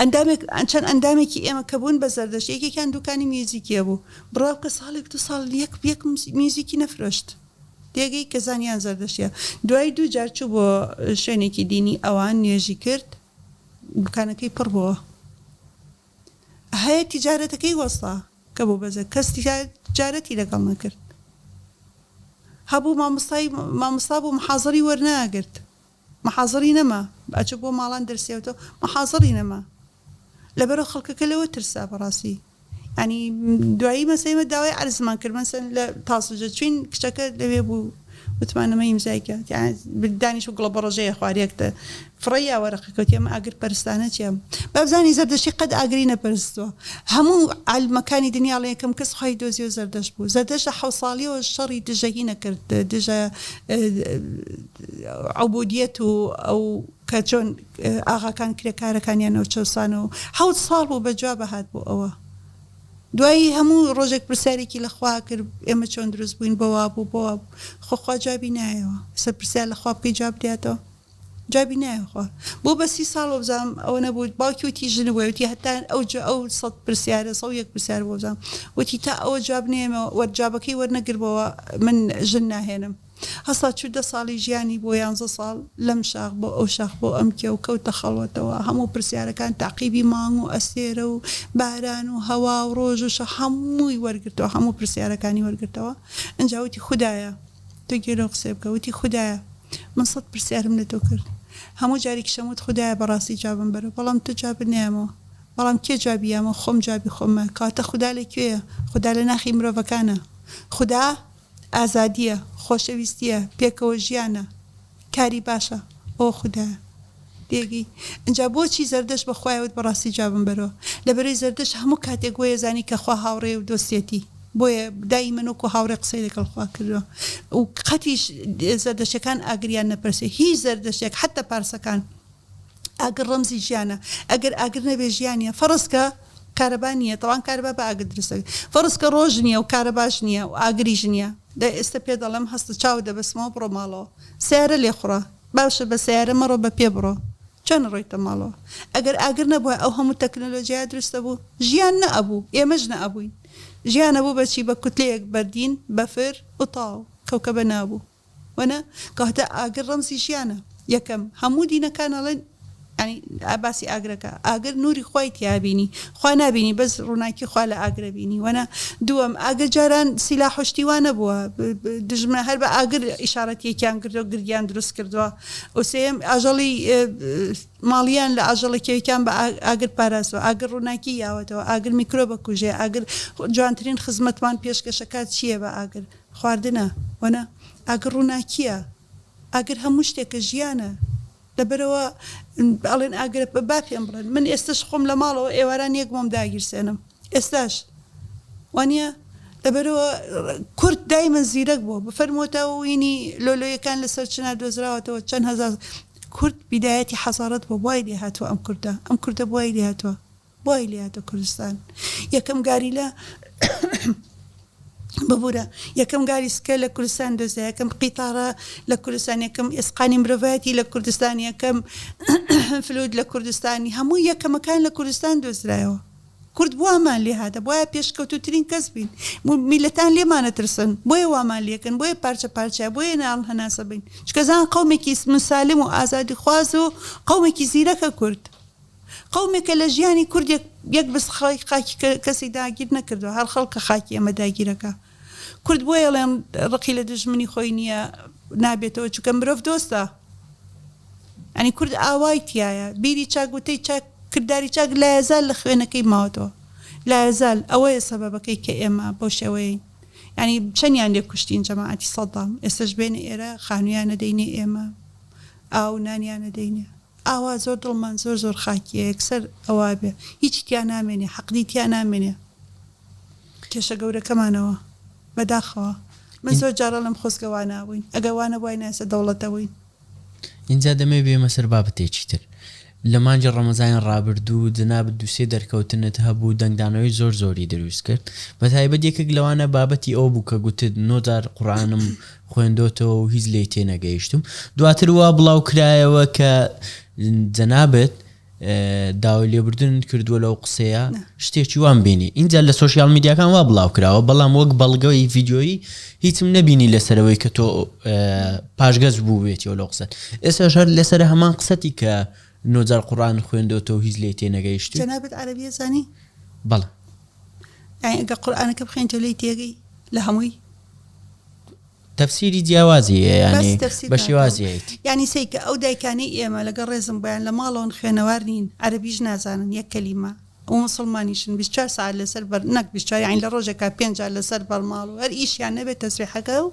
ئەندامێک چەند ئەندامێکی ئێمە کە بوون بە زەردەشت، یەکێکیان دوکانی میوزیکی هەبوو، بڕوا بکە ساڵێک دوو ساڵ یەک یەک میوزیکی نەفرۆشت. تێگەی کە زانیان زەردەشتیە. دوای دوو جار چوو بۆ شوێنێکی دینی ئەوان نوێژی کرد دوکانەکەی پڕ بۆوە هەیە تیجارەتەکەی وەستا کە بۆ بەزە کەس تیجارەتی لەگەڵ نەکرد هەبوو مامۆستای مامۆستا بوو محازەری وەرناگرت محازەری نەما ئەچوو بۆ ماڵان دەرسیەوتەوە محازەری نەما لەبەرئەوە خەڵکەکە لەوە ترسا بەڕاستی یانی دوایی مەسەی مە داوای عەرزمان کرد مەسەن لە تاسوجە چوین کچەکە لەوێ بوو وتمان ئەمە ئیمزای کە دانیش و گوڵە بەڕۆژەیە خواریەکتە فڕێ یا وەرەقەکە وتی ئەمە ئاگر پەرستانە چیە بابزانی زەردەشتی قەت ئاگری نەپەرستووە هەموو عالمەکانی دنیا ڵێ یەکەم کەس خوای دۆزیەوە زەردەشت بوو زەردەشت لە حەوت ساڵیەوە شەڕی دژە هی نەکرد دژە عبودیەت و ئەو کە چۆن ئاغاکان کرێکارەکانیانەوە چەوسانەوە حەوت ساڵ بوو بە جواب هات بۆ ئەوە دوایی هەموو ڕۆژێک پرسیارێکی لە خوا کرد ئێمە چۆن دروست بووین بۆ وا بوو بۆ وا بوو خۆ خوا جوابی نایەوە سەر پرسیار لە خوا بکەی جواب دیاتەوە جوابی نایەوە خوا بۆ بە سی ساڵ وەبزانم ئەوە نەبوو باوکی وتی ژن بووە وتی هەتا ئەو ئەو سەد پرسیارە سەد و یەک پرسیار بۆ بزانم وتی تا ئەوە جواب نەیەمەوە وەرجوابەکەی وەرنەگرمەوە من ژن ناهێنم هەستا چوو دە ساڵی ژیانی بۆ یانزە ساڵ لەم شاخ بۆ ئەو شاخ بۆ ئەم کێو کەوتە خەڵوەتەوە هەموو پرسیارەکان تاقیبی مانگ و ئەستێرە و باران و هەوا و ڕۆژ و شەو هەمووی وەرگرتەوە هەموو پرسیارەکانی وەرگرتەوە ئینجا وتی خودایە تۆ گوێ لەو قسەیە بکە وتی خودایە من سەد پرسیارم لە تۆ کرد هەموو جارێکیشم وت خودایە بەڕاستی جوابم بەرەوە بەڵام تۆ جوابت نەیامەوە بەڵام کێ جوابی یامەوە خۆم جوابی خۆممە کەواتە خودا لە کوێیە خودا لە ناخی مرۆڤەکانە. خودا ئازادییە، خۆشەویستییە، پێکەوە ژیانە، کاری باشە، ئەوە خودایە. تێگەی؟ ئینجا بۆچی زەردەشت بە خوای وت بەڕاستی جوابم بەرەوە؟ لەبەرئەوەی زەردەشت هەموو کاتێک وەیەزانی کە خوا هاوڕێ و دۆستیەتی، بۆیە دایمەن وەکو هاوڕێ قسەی لەگەڵ خوا کردوە و قەتیش زەردەشتەکان ئاگریان نەپەرستیە، هیچ زەردەشتێک حەتتا پارسەکان. ئاگر ڕەمزی ژیانە ئەگەر ئاگر نەبێ ژیان نیە فەڕز کە کارەبا نیە تەوان کارەبا بە ئاگر دروست دەکرێ فەڕز کە ڕۆژ نیە و کارەباش نیە و ئاگریش نیە دە ئێستە پێ دەڵێم هەستە چاوت دەبەستمەوە بڕۆ ماڵەوە سەیارە لێخوڕە باشە بە سەیارە مەڕۆ بە پێ بڕۆ چۆن ڕۆیتە ماڵەوە ئەگەر ئاگر نەبوایە ئەو هەموو تەکنەلۆجیایە دروست دەبوو ژیان نەئەبوو ئێمەش نەئەبووین ژیان ئەبوو بە چی بە کوتلەیەک بەردین بەفر و تاو کەوکەبە نابوو. وەنە؟ کەواتە ئاگر ڕەمزی ژیانە یەکەم هەموو دینەکان ئەڵێن یانی باسی ئاگرەکە ئاگر نوری خوای تیا بینی خوا نابینی بەس ڕووناکی خوا لە ئاگرە بینی وەنە دووەم ئاگر جاران سیلاح و شتی وا نەبووە دژمنە هەر بە ئاگر ئیشارەت یەکیان کردووە گرگیان دروست کردووە و سێیەم ئاژەڵی ماڵیان لە ئاژەڵە کێویەکان بە ئاگر پاراستوە ئاگر ڕووناکی یاوەتەوە ئاگر میکرۆبە کوژێ ئاگر جوانترین خزمەتمان پێشکەشەکات چییە بە ئاگر خواردنە وەنە ئاگر ڕووناکیە ئاگر هەموو شتێکە ژیانە لەبەرئەوە ئەڵێن ئاگرە با پێم بڵێن من ئێستش خۆم لە ماڵەوە ئێواران یەک مۆم داگیرسێنم ئێستاش وانە لەبەرئەوە کورد دایمە زیرەک بووە بفەرمووتە وینی لۆلۆیەکان لەسەر چنا دۆزراوەتەوە چەند هەزار کورد بیدایەتی حەزارەت بووە وای لێ هاتووە ئەم کوردە ئەم کوردە بوای لێ هاتووە وای لێهاتە کوردستان یەکەم گاریلە ببورە یەکەم گاری سکە لە کوردستان دۆزرا یەکەم قیتارە لە کوردستان یەکەم ئێسقانی مرۆڤایەتی لە کوردستان یەکەم فلوت لە کوردستانی هەموو یەکەمەکان لە کوردستان دۆزرایەوە کورد وامان لێ هاتە بۆیە پێشکەوتوترین کەس بین میلەتان لێمانە ترسن بۆیە وامان لێکن بۆیە پارچە پارچە بۆیە ناڵ هەناسە بین چکەزان قومێکی مسالم و ئازادی خواز و قومێکی زیرەکە کورد قەومێکە لە ژیانی کوردێک یەک بست خاکی کەسی داگیر نەکردوە هەر خەڵکە خاکی ئێمە داگیرەکا کورد بۆیە ئەڵێم ڕقی لە دوژمنی خۆی نییە نابێتەوە چونکە مرۆڤ دۆستە ئەنی کورد ئاوای تایە بیری چاک وتەی چاک کرداری چاک لایەزال لە خوێنەکەی ماوەتەوە لایەزال ئەوەیە سەبەبەکەی کە ئێمە بەو شێوەیەین ینی چەندیان لێ کوشتین جەماعەتی سەدام ئێستش بێنە ئێرە خانوویانە دەینێ ئێمە ئاو نانیانە دەینێ ئاوا زۆر دڵمان زۆر زۆر خاکیە یەکسەر ئەوا بێ هیچی تیا نامێنێ حەقدی تیا نامێنێ کێشە گەورەکەمانەوە بەداخەوە من زۆر جار ئەڵێم خۆزگە وا نابووین ئەگەر وا نەبوواینە ئێستا دەوڵەت دەبووین. ئینجا دەمەوێ بێمە سەر بابەتێکی تر. لە مانگی ڕەمەزانی ڕابردوو جەنابت دوو سێ دەرکەوتنت هەبوو دەنگدانەوەی زۆر زۆری دروست کرد بە تایبەت یەکێک لەوانە بابەتی ئەوە بوو کە گوتت نۆ جار قورئانم خوێندۆتەوە و هیچ لێی تێنەگەیشتم دواتر وا بڵاو کرایەوە کە جەنابت داوای لێبوردنت کردووە لەو قسەیە شتێکی وام بینی اینجا لە سۆشیال میدیاکان وا بڵاو کراوە بەڵام وەک بەڵگەی ڤیدیۆیی هیچم نەبینی لەسەرەوەی کە تۆ پاشگەز بوو بێتەوە لەو قسە ئێستا هەر لەسەر هەمان قسەتی کە نۆجار قورئان خوێندۆتەوە هیچ لێی تێنەگەیشتی جەنابت عەرەبیە زانی؟ بەڵێ یانی ئەگەر قورئانەکە بخوێنیتەوە لێی تێگەی لە هەمووی؟ تەفسیری جیاوازی هەیە یانی بە شێوازی هەیت. یانی سەیکە ئەو دایکانەی ئێمە لەگەڵ ڕێزم بۆیان لە ماڵەوەن خوێنەوار نین عەرەبیش نازانن یەک کەلیمە و موسڵمانیشن 24 سەعات لەسەر بەر نەک 24 یانی لە ڕۆژێکا پێنج جار لەسەر بەرماڵ و هەر ئیشیان نەبێت تەسبیحەکە و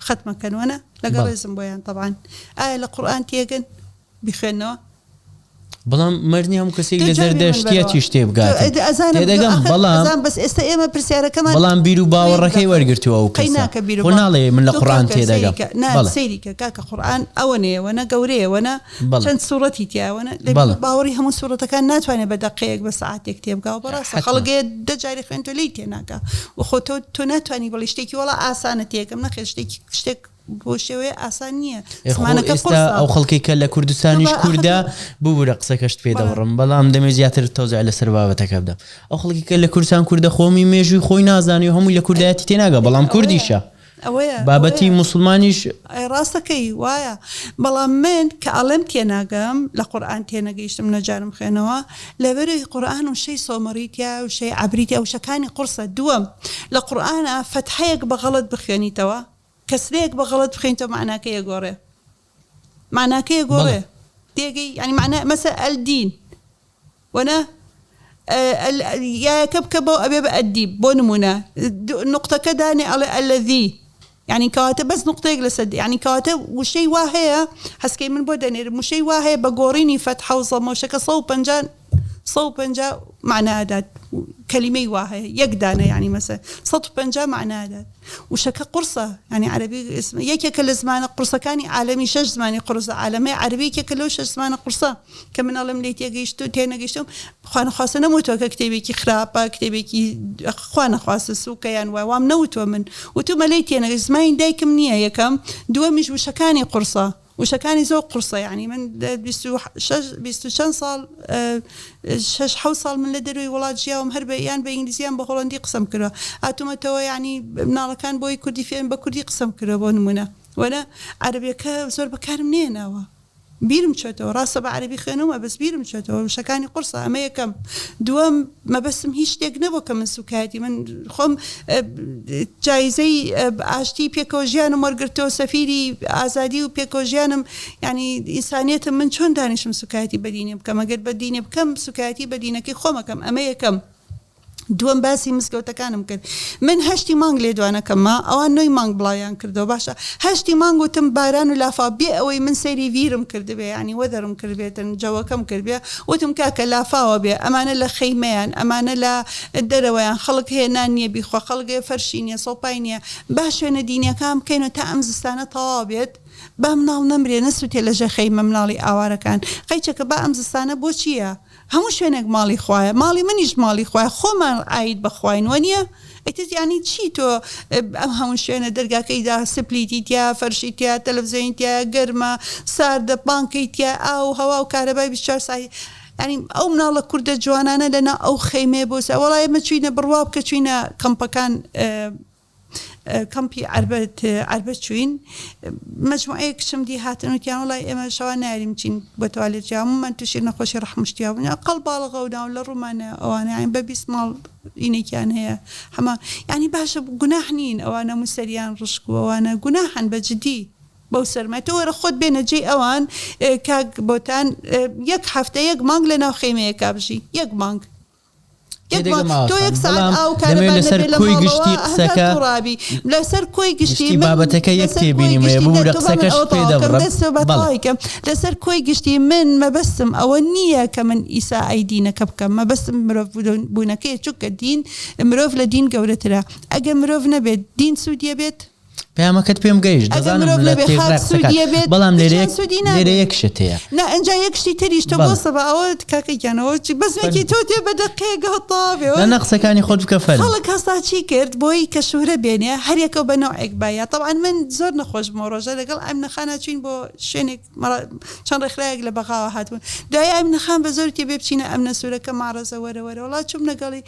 خەتمەکەن وەنە لەگەڵ ڕێزم بۆیان تەبعەن ئایا لە قورئان تێگەن بیخوێنەوە. بەڵام مەرج نیە هەموو کەسێک لە زەردەشتیەتیش تێبگات تێدەگەم بەڵام بەس ئێستا ئێمە پرسیارەکەمان بەڵام بیر و باوەڕەکەی وەرگرتووە ئەو کەسە خۆ ناڵێ من لە قورئان تێدەگەم بەڵێ سەیری کە کاکە قورئان ئەوە نەیە وەنە گەورەیە وەنە چەند سوڕەتی تیایە وەنە لە بیر و باوەڕی هەموو سوڕەتەکان ناتوانێت بە دەقەیەک بە سەعاتێک تێبگا و بەڕاستە خەڵک هەیە دە جاری خوێندتەوە لێی تێناگا و خۆ تۆ تۆ ناتوانی بڵێی شتێکی وەڵا ئاسانە تێگەم نەخێر شتێکی شتێک بۆ شێوەیە ئاسان نییە زمانەکە ئێستا ئەو خەڵکی کە لە کوردستانیش کووردە ببوورە قسەکەشت پێ دەبڕم بەڵام دەمێ زیاتر تەوزع لەسەر بابەتەکە بدەم ئەو خەڵکی کە لە کوردستان کوردە خۆمی مێژووی خۆی نازانانی و هەمووی لە کوردایەتی تێناگە بەڵام کوردیشە بابەتی موسڵمانیش ڕاستەکەی وایە بەڵام من کە ئەڵێم تێناگەم لە قورئان تێنەگەیشتم نەجارم خوێنەوە لەبەرەی قورئان وشەی سۆمەڕی تیا وشەی عەبری تیا وشەکانی قوڕسە دووەم لە قورئانا فەتحەیەک بە غەڵەت بخوێنیتەوە کەسرەیەک بە غەڵەت بخوێنیتەوە مەعناکەی ئەگۆڕێ مەعناکەی ئەگۆڕێ تێگەی یانی مەعنا مەسە الدین وەنە. یایەکە بکە بەو ئەبێ بە ئەدیب بۆ نموونە نوقتەکە دانێ ئەڵێ الذی یانی کەواتە بەس نوقتەیەک لەسەر یانی کەواتە وشەی وا هەیە حەزکەی من بۆ دەنێرم وشەی وا هەیە بە گۆڕینی فەتحە و زەمە وشەکە 150 150 مەعنا ئەدات کەلیمەی وا هەیە یەک دانە یانی مەسە 150 مەعنا ئەدات وشەکە قورسە یانی عەرەبی یەکێکە لە زمانە قورسەکانی عالەمی شەش زمانی قورس لە عالەمەی عەرەبی یەکێکە لەو شەش زمانە قورسە کە من ئەڵێم لێی تێگەیشتوو تێنەگەیشتوم خوانەخواستە نەموتوە کە کتێبێکی خراپە کتێبێکی خوانەخواستە سوکە یان وای وام نەوتوە من وتومە لێی تێنەگەیشت زمانی دایکم نییە یەکەم دووەمیش وشەکانی قورسە وشەکانی زۆر قورسە یانی من 26 بیست و چەند ساڵ شەش حەوت ساڵ من لە دەروی وڵات ژیاوم هەر بە یان بە ئینگلیزی یان بە هۆڵەندی قسەم کردوە هاتوومەتەوە یانی مناڵەکان بۆی کوردی فێرن بە کوردی قسەم کردوە بۆ نمونە وەنە عەرەبیەکە زۆر بەکارم نێناوە. بیرم چۆتەوە ڕاستە بە عەرەبی خوێنومە بەس بیرم چۆتەوە وشەکانی قورسە ئەمە یەکەم دووەم مەبەستم هیچ شتێک نەبوو کە من سوکایەتی من خۆم جایزەی ئاشتی پێکەوە ژیانم وەرگرتەوە سەفیری ئازادی و پێکەوە ژیانم یعنی ئینسانیەتم من چۆن دانیشم سوکایەتی بە دینێ بکەم ئەگەر بە دینێ بکەم سوکایەتی بە دینەکەی خۆمەکەم ئەمە یەکەم دووەم باسی مزگەوتەکانم کرد من هەشتی مانگ لێدوانەکەم ما ئەوان نۆی مانگ بڵاویان کردەوە باشە هەشتی مانگ وتم باران و لافاو بێ ئەوەی من سەیری ڤیرم کردبێ یانی وەدەرم کردبێتن جەوەکەم کردبێ وتم کاکە لافاوە بێ ئەمانە لە خەیمەیان ئەمانە لە دەرەوەیان خەڵک هەیە نان نییە بیخوا خەڵک هەیە فەرشی نییە سۆپای نییە با شوێنە دینیەکان بکەینەوە تا ئەم زستانە تەواو بێت با مناڵ نەمرێ نەسوتێ لەژێر خەیمە مناڵی ئاوارەکان قەیچەکە با ئەم زستانە بۆچییە هەموو شوێنێک ماڵی خوایە ماڵی منیش ماڵی خوایە خۆمان عاید بە خواین وەنیە ئیتر یانی چی تۆ ئەم هەموو شوێنە دەرگاکەی دا سپلیتی تیا فەرشی تیا تەلەفزیۆنی تیا گەرمە ساردە بانکەی تیا ئاو و هەوا و کارەبای 24 ساعتی یانی ئەو مناڵە کوردە جوانانە لەناو ئەو خەیمەیە بۆ وەڵا ئێمە چوینە بڕوا بکە چوینە کەمپەکان کەمپی عەربەت عەربەت چوین مەجموعەیەک کچم دی هاتن وتیان وەڵای ئێمە شەوان نایەرین بچین بۆ توالێت جا هەموومان تووشی نەخۆشی ڕەحم و شتیا بوون قەڵباڵغە و ناو لە ڕوومانە ئەوانە یانی بە 20 ماڵ ئینێکیان هەیە حەمە یانی باشە گوناح نین ئەوانە هەموو سەریان ڕشک و ئەوانە گوناحن بە جدی بەو سەرمای تۆ وەرە خۆت بێنە جێی ئەوان کاک بۆتان یەک هەفتە یەک مانگ لە ناو خەیمەیەکا بژی یەک مانگ تۆ یەک سەعات ئاو کارەبا لەسەر نەبێ لە کۆی ماڵەوە گشتی هەزار قسەکە توڕابی لەسەر کۆی گشتی گشتی من بابەتەکە یەک لەسەر کۆی تێبینیم هەیە گشتی ببورە دە تۆ با من قسەکەشت ئەوە پێ تەواو کەم دەبڕم دەست با بەڵێ تەواوی کەم لەسەر کۆی گشتی من مەبەستم ئەوە نییە کە من ئیسائەی دینەکە بکەم مەبەستم مرۆڤ بوونەکەیە چونکە دین مرۆڤ لە دین گەورەترە ئەگەر مرۆڤ نەبێت دین سوودیە بێت؟ پەیامەکەت پێم گەیشت ئەگەر دەزانم مرۆڤ لە نەبێ تێکڕای خاک قسەکان سوودیە بێت بەڵام لێرە هیچیان یەک سوودی لێرە نابێت یەک شت هەیە نا ئینجا یەک شتی تریش تۆ بەڵێ بۆ سەبا ئەوە کاکە گیان ئەوە چی بەس وەکی فەرموو تۆ تێ بە دەقەیەک هەتاوێ نا نا قسەکانی خۆت بکە فەرموو خەڵک هەستا چی کرد بۆی کە شوهرە بێنێ هەر یەکەو بە نەوعێک بایە تەبعەن من زۆر نەخۆش بووم ئەو ڕۆژە لەگەڵ ئامینە خانا چووین بۆ شوێنێک چەند ڕێکخراوێک لە بەغاوە هاتبوون دوای ئامینە خان بە زۆر وتی بێ بچینە ئەمنە سوورەکە مەعرەزە وەرە وەرە وەڵا چووم لەگەڵی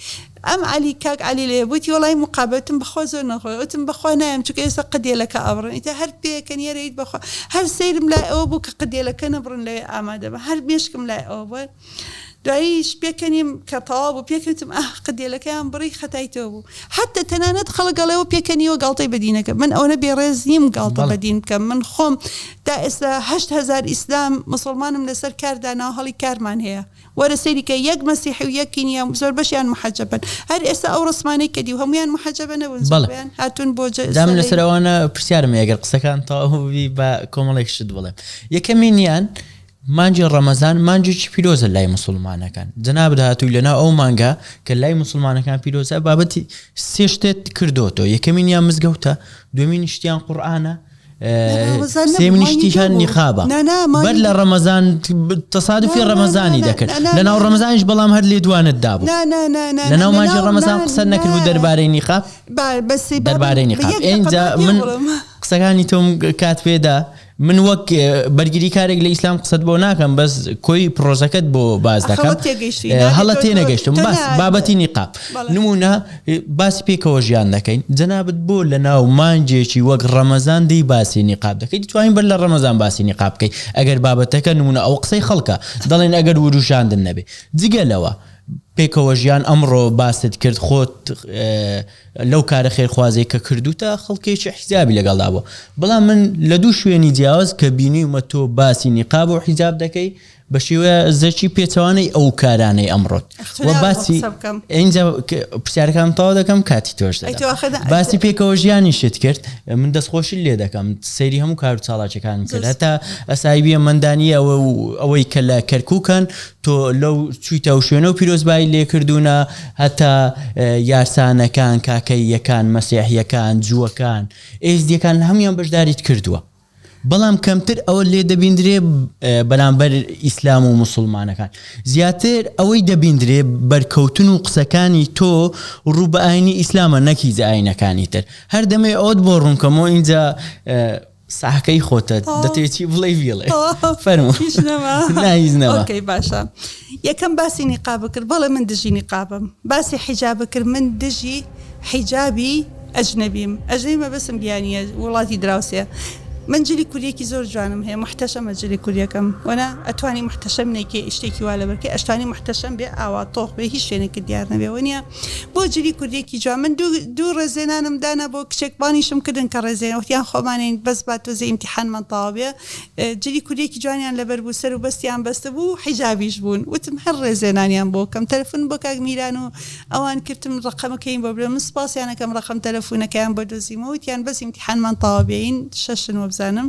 ئەم عەلی کاک عەلی لێ وتی وەڵای مقابەتم بەخوا زۆر نەخۆشە وتم بەخوا نایەم چونکە ئێستا قدێلەکە ئەبڕن ئیتر هەر پێکەنی ئەرێیت بەخوا هەر سەیرم لای ئەوە بوو کە قدێلەکە نەبڕن لەوێ ئامادە بە هەر مێشکم لای ئەوە بوو دواییش پێکەنیم کە تەواو بوو پێکەوتم ئاه قدێلەکەیان بڕی خەتای تۆ بوو حەتتا تەنانەت خەڵک ئەڵێ ئەوە پێکەنیوە گاڵتەی بە دینەکە من ئەوەنە بێڕێز نیم گاڵتە بە بەڵێ دین بکەم من خۆم تا ئێستا 8000 ئیسلام موسڵمانم لەسەر کار داناوە هەڵی کارمان هەیە وەرە سەیری کە یەک مەسیحی و یەک کینیە زۆربەشیان موحەجەبەن هەر ئێستا ئەو ڕسمانەی کە دیو هەموویان موحەجەبە نەبوون بەڵێ زۆربەیان هاتوون بۆ جە جا من لەسەر سەرەی ئەوانە پرسیارم هەیە گەر قسەکان تەواو بی با کۆمەڵێک شت بڵێم یەکەمینیان مانگی ڕەمەزان مانگێکی پیرۆزە لای موسڵمانەکان جەنابت هاتووی لەناو ئەو مانگە کە لای موسڵمانەکان پیرۆزە بابەتی سێ شتت کردۆتەوە یەکەمینیان مزگەوتە دووەمین شتیان قورئانە سێمین شتیشان نیقابە بەر لە ڕەمەزان تەسادفی ڕەمەزانی دەکرد لەناو ڕەمەزانیش بەڵام هەر لێدوانت دابوو لەناو مانگی ڕەمەزان قسە نەکرد بوو دەربارەی نیقاب دەربارەی نیقاب ئینجا من قسەکانی تۆم کات پێدا من وەک بەرگریکارێک لە ئیسلام قسەت بۆ ناکەم بەس کۆی پرۆژەکەت بۆ باس دەکەم هەڵە تێنەگەشتم باس بابەتی نیقاب نمونە باسی پێکەوە ژیان دەکەین جەنابت بۆ لە ناو مانگێکی وەک ڕەمەزان دێی باسی نیقاب دەکەی دەتوانین بەر لە ڕەمەزان باسی نیقاب بکەی ئەگەر بابەتەکە نمونە ئەوە قسەی خەڵکە دەڵێن ئەگەر وروژاندن نەبێ جگە لەوە پێکەوە ژیان ئەمڕۆ باست کرد خۆت لەو کارە خێرخوازەی کە کردوتە خەڵکێکی حیجابی لەگەڵدا بووە بەڵام من لە دوو شوێنی جیاواز کە بینیومە تۆ باسی نیقاب و حیجاب دەکەی. بە شێوازێکی پێچەوانەی ئەو کارانەی ئەمڕۆت و باسی ئینجا پرسیارەکانم تەواو دەکەم کاتی تۆش دەدەم باسی پێکەوە ژیانیشت کرد من دەستخۆشی لێ دەکەم سەیری هەموو کار و چاڵاکیەکانم کرد هەتا ئەسایبیە مەندانی ئەوە و ئەوەی کە لە کەرکوکن تۆ لەو چوویتە ئەو شوێنە و پیرۆزبایی لێ کردوونە هەتا یارسانەکان کاکەییەکان مەسیحیەکان جووەکان ئێزدیەکان لە هەموویان بەشداریت کردووە بەڵام کەمتر ئەوە لێ دەبیندرێ بەرامبەر ئیسلام و موسڵمانەکان زیاتر ئەوەی دەبیندرێ بەرکەوتن و قسەکانی تۆ ڕوو بە ئاینی ئیسلامە نەک هیچ ئاینەکانی تر هەر دەمێ ئەوت بۆ ڕوونکەمەوە ئینجا ساحەکەی خۆتە دەتەوێ چی بڵێی بیڵێ فەرموو هیچ نەما نا هیچ نەما ئۆکەی باشە یەکەم باسی نیقاب کرد بەڵێ من دژی نیقابم باسی حیجاب کرد من دژی حیجابی ئەجنەبیم ئەجنەبی مەبەستم بیانیە وڵاتی دراوسێ من جلی کوریەکی زۆر جوانم هەیە موحتەشەمە جلی کوریەکەم وەنا ئەتوانی موحتەشەم نەیکەی شتێکی وا لەبەر کەی ئەشتوانی موحتەشەم بێ ئاوا تۆخ بێ هیچ شوێنێکت دیار نەبێ وەنیە بۆ جلی کوردیەکی جوان من دوو دوو ڕێزێنانم دانا بۆ کچێک بانیشم کردن کە ڕێزێن وتیان خۆمانین بەس با تۆزێ ئیمتیحانمان تەواو بێ جلی کوردیەکی جوانیان لەبەر بوو سەر و بەستیان بەستبوو حیجابیش بوون وتم هەر ڕێزێنانیان بۆ کەم تەلەفون بۆ کاک میران و ئەوان کردم ڕەقەمەکەیم بۆ برد من سوپاسیان ئەکەم ڕەقەم تەلەفونەکەیان بۆ دۆزیمەوە وتیان بەس ئیمتیحانمان تەواو بێین شەشن وەبزانم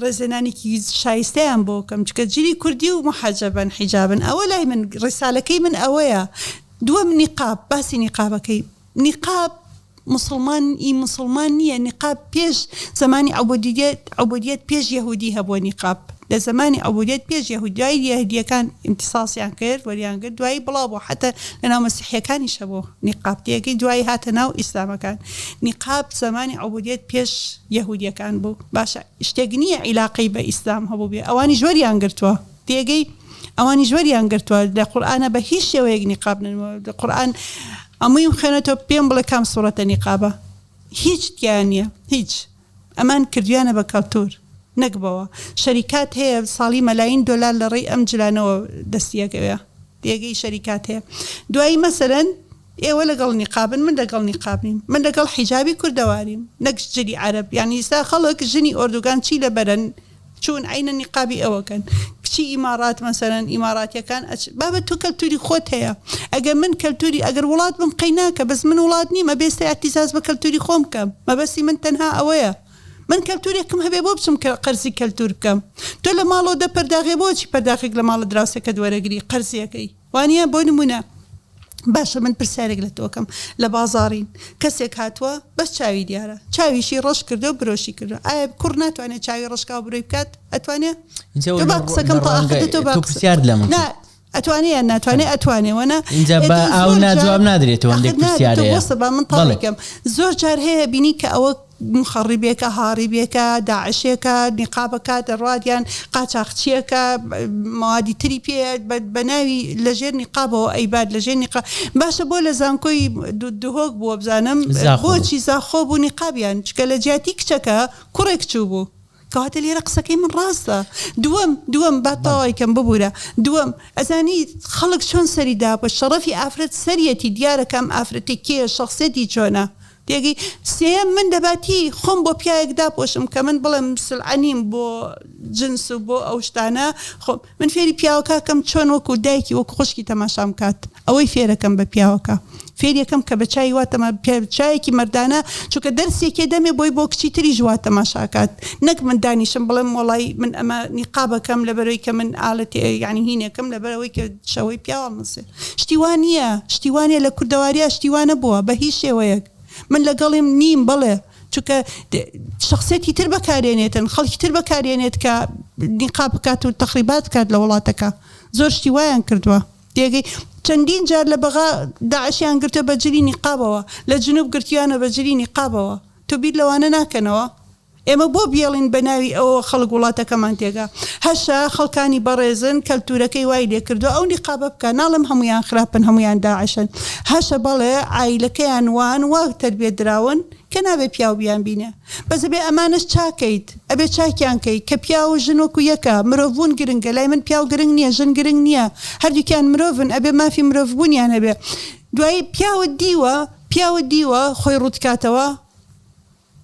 ڕێزلێنانێکی شایستەیان بۆ کەم چونکە جلی کوردی و موحەجەبەن حیجابن ئەوە لای من ڕیسالەکەی من ئەوەیە دووەم نیقاب باسی نیقابەکەی نیقاب موسڵمان ئی موسڵمان نییە نیقاب پێش زەمانی عبودیەت عبودیەت پێش یەهودی هەبووە نیقاب لە زەمانی عبودیەت پێش یەهود دوایی یەهودیەکان ئیمتیساسیان کرد وەریان گرت دوایی بڵاو بوو حەتە لەناو مەسیحیەکانیش هەبوو نیقاب تێگەی دوایی هاتە ناو ئیسلامەکان نیقاب زەمانی عبودیەت پێش یەهودیەکان بوو باشە شتێک نییە عیلاقەی بە ئیسلام هەبوو بێ ئەوانیش وەریان گرتووە تێگەی ئەوانیش وەریان گرتووە لە قورئانا بە هیچ شێوەیەک نیقاب نەنووە لە قورئان هەموویم خوێنێتەوە پێم بڵێ کام سوڕەتە نیقابە هیچ تیا نییە هیچ ئەمان کردویانە بە کەلتور نەک بەوە شەریکات هەیە ساڵی مەلاین دۆلار لە ڕێی ئەم جلانەوە دەستی ئەکەوێ تێگەی شەریکات هەیە دوایی مەسەلەن ئێوە لەگەڵ نیقابن من لەگەڵ نیقاب نیم من لەگەڵ حیجابی کوردەواریم نەک جلی عەرەب یانی ئیستا خەڵک ژنی ئۆردوگان چی لەبەرن چوون عەینەن نیقابی ئەوە کەن کچی ئیماڕات مەسەلەن ئیماڕاتیەکان ئەچ بابە تۆ کەلتوری خۆت هەیە ئەگەر من کەلتوری ئەگەر وڵات بم قەی ناکە بەس من وڵات نیم ئەبێ ئێستا ئیعتیزاز بە کەلتوری خۆم بکەم مەبەستی من تەنها ئەوەیە من کەلتورێکم هەبێ بۆ بچم کە قەرزی کەلتور بکەم تۆ لە ماڵەوە دە پەرداغێ بۆچی پەرداخێک لە ماڵە دراوسێکەت وەرەگری قەرزیەکەی وانیە بۆ نمونە باشە من پرسیارێک لە تۆکەم لە بازاڕین کەسێک هاتووە بەس چاوی دیارە چاویشی ڕەش کردو برۆشی کردو ئایا کوڕ ناتوانێت چاوی ڕەشکا و برۆی بکات ئەتوانێ تۆ با قسەکەم تا ئاخر تۆ با پرسیار لە من نا ئەتوانێ یان ناتوانێ ئەتوانێ وەنا ئینجا بە ئاو نا جواب نادرێتەوە هەندێک پرسیار هەیە بۆسە با من تەواوی کەم زۆر جار هەیە بینی کە ئەوە موخەڕیبێکە، هاڕیبێکە، داعشێکە، نیقابەکە دەڕوات یان قاچاخچیەکە مەوادی تری پێیە بە ناوی لە ژێر نیقابەوە ئەیبات لە ژێر نیقاب باشە بۆ لە زانکۆی دهۆک بووە بزانم بۆچی زاخۆ بوو نیقابیان چکە لە جیاتی کچەکە کوڕێک چوو بوو کەواتە لێرە قسەکەی من ڕاستە دووەم دووەم با تەواوی کەم ببورە دووەم ئەزانی خەڵک چۆن سەری دابوە شەڕەفی ئافرەت سەریەتی دیارە کە ئەم ئافرەتە کێیە شەخسیەتی چۆنە تێگەی سێیەم من لەباتی خۆم بۆ پیاوێک داپۆشم کە من بڵێم سلعە نیم بۆ جنس و بۆ ئەو شتانە خۆ من فێری پیاوەکە کەم چۆن وەکو دایکی وەکو خوشکی تەماشام کات ئەوەی فێرەکەم بە پیاوەکە فێریەکەم کە بە چاوی وا تەما چاوێکی مەردانە چونکە دەرسێکێ دەمێ بۆی بۆ کچی تریش وا تەماشاکات نەک من دانیشم بڵێم وەڵای من ئەمە نیقابەکەم لەبەرەوەی کە من ئالەتێ یانی هینێکم لەبەرئەوەی کە شەوەی پیاو هەڵنەسێ شتی وا نییە شتی وا نییە لە کوردەواریا شتی وا نەبووە بە هیچ شێوەیەک من لەگەڵیم نیم بەڵێ چونکە شخصێتی تر بەکارێنێتن خەڵکی تر بەکارێنێت کە نیقاب بکات و تەخریبات بکات لە وڵاتەکە زۆر شتی وایان کردووە تێگەی چەندین جار لە بەغا داعشیان گرتووە بە جلی نیقابەوە لە جنوب گرتویانە بە جلی نیقابەوە تۆ بیر لەوانە ناکەنەوە ئێمە بۆ بێڵین بە ناوی ئەوەوە خەڵک وڵاتەکەمان تێگا هەشە خەڵکانی بەڕێزن کەلتورەکەی وای لێکردوە ئەو نیقابە بکا ناڵێم هەمویان خراپن هەمویان داعشن هەشە بەڵێ عایلەکەیان وان وا تەربیەت دراون کە نابێ پیاو بیان بینێ بەس ئەبێ ئەمانەش چاکەیت ئەبێ چاکیان کەی کە پیاو و ژن وەکو یەکە مرۆڤ بوون گرنگە لای من پیاو گرنگ نیە ژن گرنگ نیە هەردووکیان مرۆڤن ئەبێ مافی مرۆڤ بوونیان هەبێ دوایی پیاوت دیوە پیاوت دیوە خۆی ڕووت کاتەوە.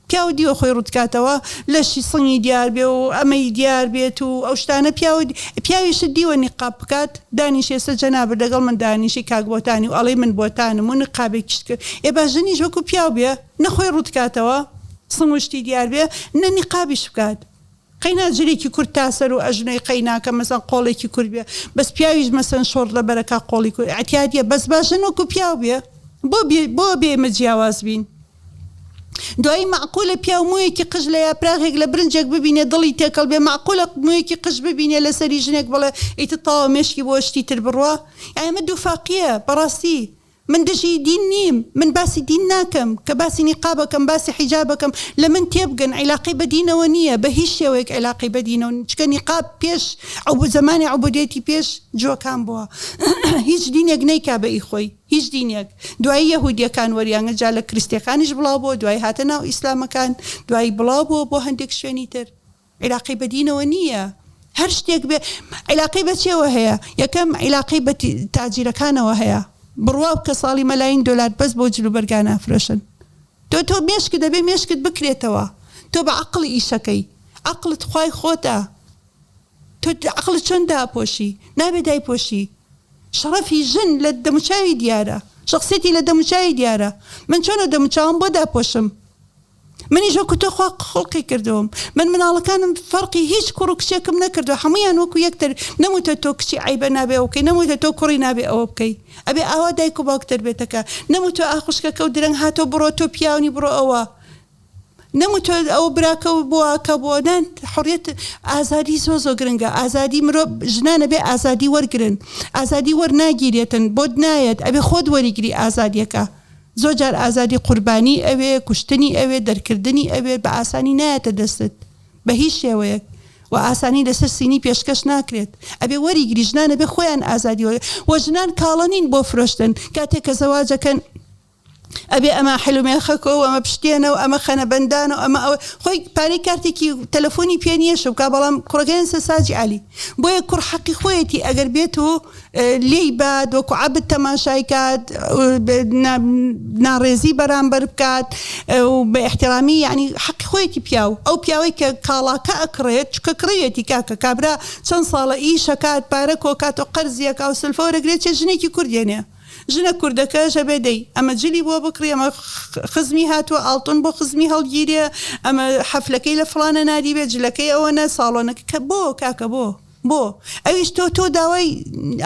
پیاو دیوە خۆی ڕوتکاتەوە لەشی سنگی دیار بێ و ئەمەی دیار بێت و ئەو شتانە پیاو پیاویشت دیوە نیقاب بکات دانیشێ ئێستا جەنابت لەگەڵ من دانیشی کاک بۆتانی و ئەڵێی من بۆتانم و نیقابێکیشت کرد ئێ با ژنیش وەکو پیاو بێ نە خۆی ڕوتکاتەوە سنگ و شتی دیار بێ نە نیقابیش بکات قەینا جلێکی کورت تا سەر و ئەژنۆی قەیناکە مەسەن قۆڵێکی کورت بێ بەس پیاویش مەسەن شۆڕت لەبەرەکا قۆڵی کورت ئیعتیادیە بەس با ژن وەکو پیاو بێ بۆ بێ بۆ ئەبێ ئێمە جیاواز بین دوایی مەعقولە پیاو مویەکی قژ لە یاپراغێک لە برنجێک ببینێ دڵی تێکەڵ بێ مەعقولە مویەکی قژ ببینێ لەسەری ژنێک بڵێ ئیتر تەواو مێشکی بۆ شتی تر بڕوا یانی ئەمە دووفاقیە بەڕاستی من دژی دین نیم من باسی دین ناکەم کە باسی نیقاب ئەکەم باسی حیجاب ئەکەم لە من تێبگەن عیلاقەی بە دینەوە نییە بە هیچ شێوەیەک عیلاقەی بە دینەوە نیە چونکە نیقاب پێش زەمانی عبودیەتی پێش جوەکان بووە هیچ دینێک نەیکا بە ئی خۆی هیچ دینێک دوایی یەهودیەکان وەریان جا لە کریستیەکانیش بڵاو بۆ دوای هاتە ناو ئیسلامەکان دوایی بڵاو بۆ بۆ هەندێک شوێنی تر عیلاقەی بە دینەوە نییە هەر شتێک بێ عیلاقەی بە چێوە هەیە یەکەم عیلاقەی بە تاجیرەکانەوە هەیە بڕوا بکە ساڵی مەلاین دۆلار بەس بۆ جلوبەرگان ئافرۆشن تۆ تۆ مێشکت دەبێ مێشکت بکرێتەوە تۆ بە عەقڵی ئیشەکەی عەقڵت خوای خۆتە تۆ عەقڵت چۆن داپۆشی نابێ دایپۆشی شەڕەفی ژن لە دەموچاوی دیارە شەخسیەتی لە دەموچاوی دیارە من چۆنە دەموچاوم بۆ داپۆشم منیش وەکو تۆ خوا خوڵقی کردووم من مناڵەکانم فەرقی هیچ کوڕ و کچێکم نەکردووە هەموویان وەکو یەکتر نەموتە تۆ کچی عەیبە نابێ ئەوە بکەی نەموتە تۆ کوڕی نابێ ئەوە بکەی ئەبێ ئاوا دایک و باوک تەربێتەکە نەموتوە ئا خوشکەکەو درەنگ هاتۆ بڕۆ تۆ پیاونی بڕۆ ئەوە نەموتوە ئەوە براکەو بۆ ئەکە بۆ نا حڕیەت ئازادی زۆ زۆ گرنگە ئازادی مرۆ ژنان ئەبێ ئازادی وەرگرن ئازادی وەرناگیرێتن بۆت نایەت ئەبێ خۆت وەریگری ئازادیەکە زۆر جار ئازادی قوربانی ئەوێ، کوشتنی ئەوێ، دەرکردنی ئەوێ، بە ئاسانی نایەتە دەستت بە هیچ شێوەیەک و ئاسانی لەسەر سینی پێشکەش ناکرێت. ئەبێ وەریگری، ژنان ئەبێ خۆیان ئازادی وەرگرن و ژنان کاڵە نین بۆ فرۆشتن، کاتێک کە زەواج ئەکەن ئەبێ ئەمە حلومێخەکە و ئەمە پشتێنە و ئەمە خەنەبەندانە و ئەمە ئەوە، خۆی پارەی کارتێکی تەلەفۆنی پێ نییە شوو بکا، بەڵام کوڕەکەیان سەرساجی عەلی. بۆیە کوڕ حەقی خۆیەتی ئەگەر بێت و لێی بات وەکو عەبد تەماشای کات ناڕێزی بەرامبەر بکات و بە ئیحترامی یعنی حەقی خۆیەتی پیاو ئەو پیاوەی کە کاڵاکە ئەکڕێت چونکە کڕیوێتی کاکە کابرا چەند ساڵە ئیش ئەکات پارە کۆکات و قەرزی ئەکا و سلفە وەرەگرێت چێ ژنێکی کورد دێنێ ژنە کوردەکەش ئەبێ دەی ئەمە جلی بۆ بکڕی ئەمە خزمی هاتووە ئاڵتون بۆ خزمی هەڵگیرێ ئەمە حەفلەکەی لە فڵانە نادی بێ جلەکەی ئەوەنە ساڵۆنەکە کە بۆ کاکە بۆ بۆ ئەویش تۆ تۆ داوای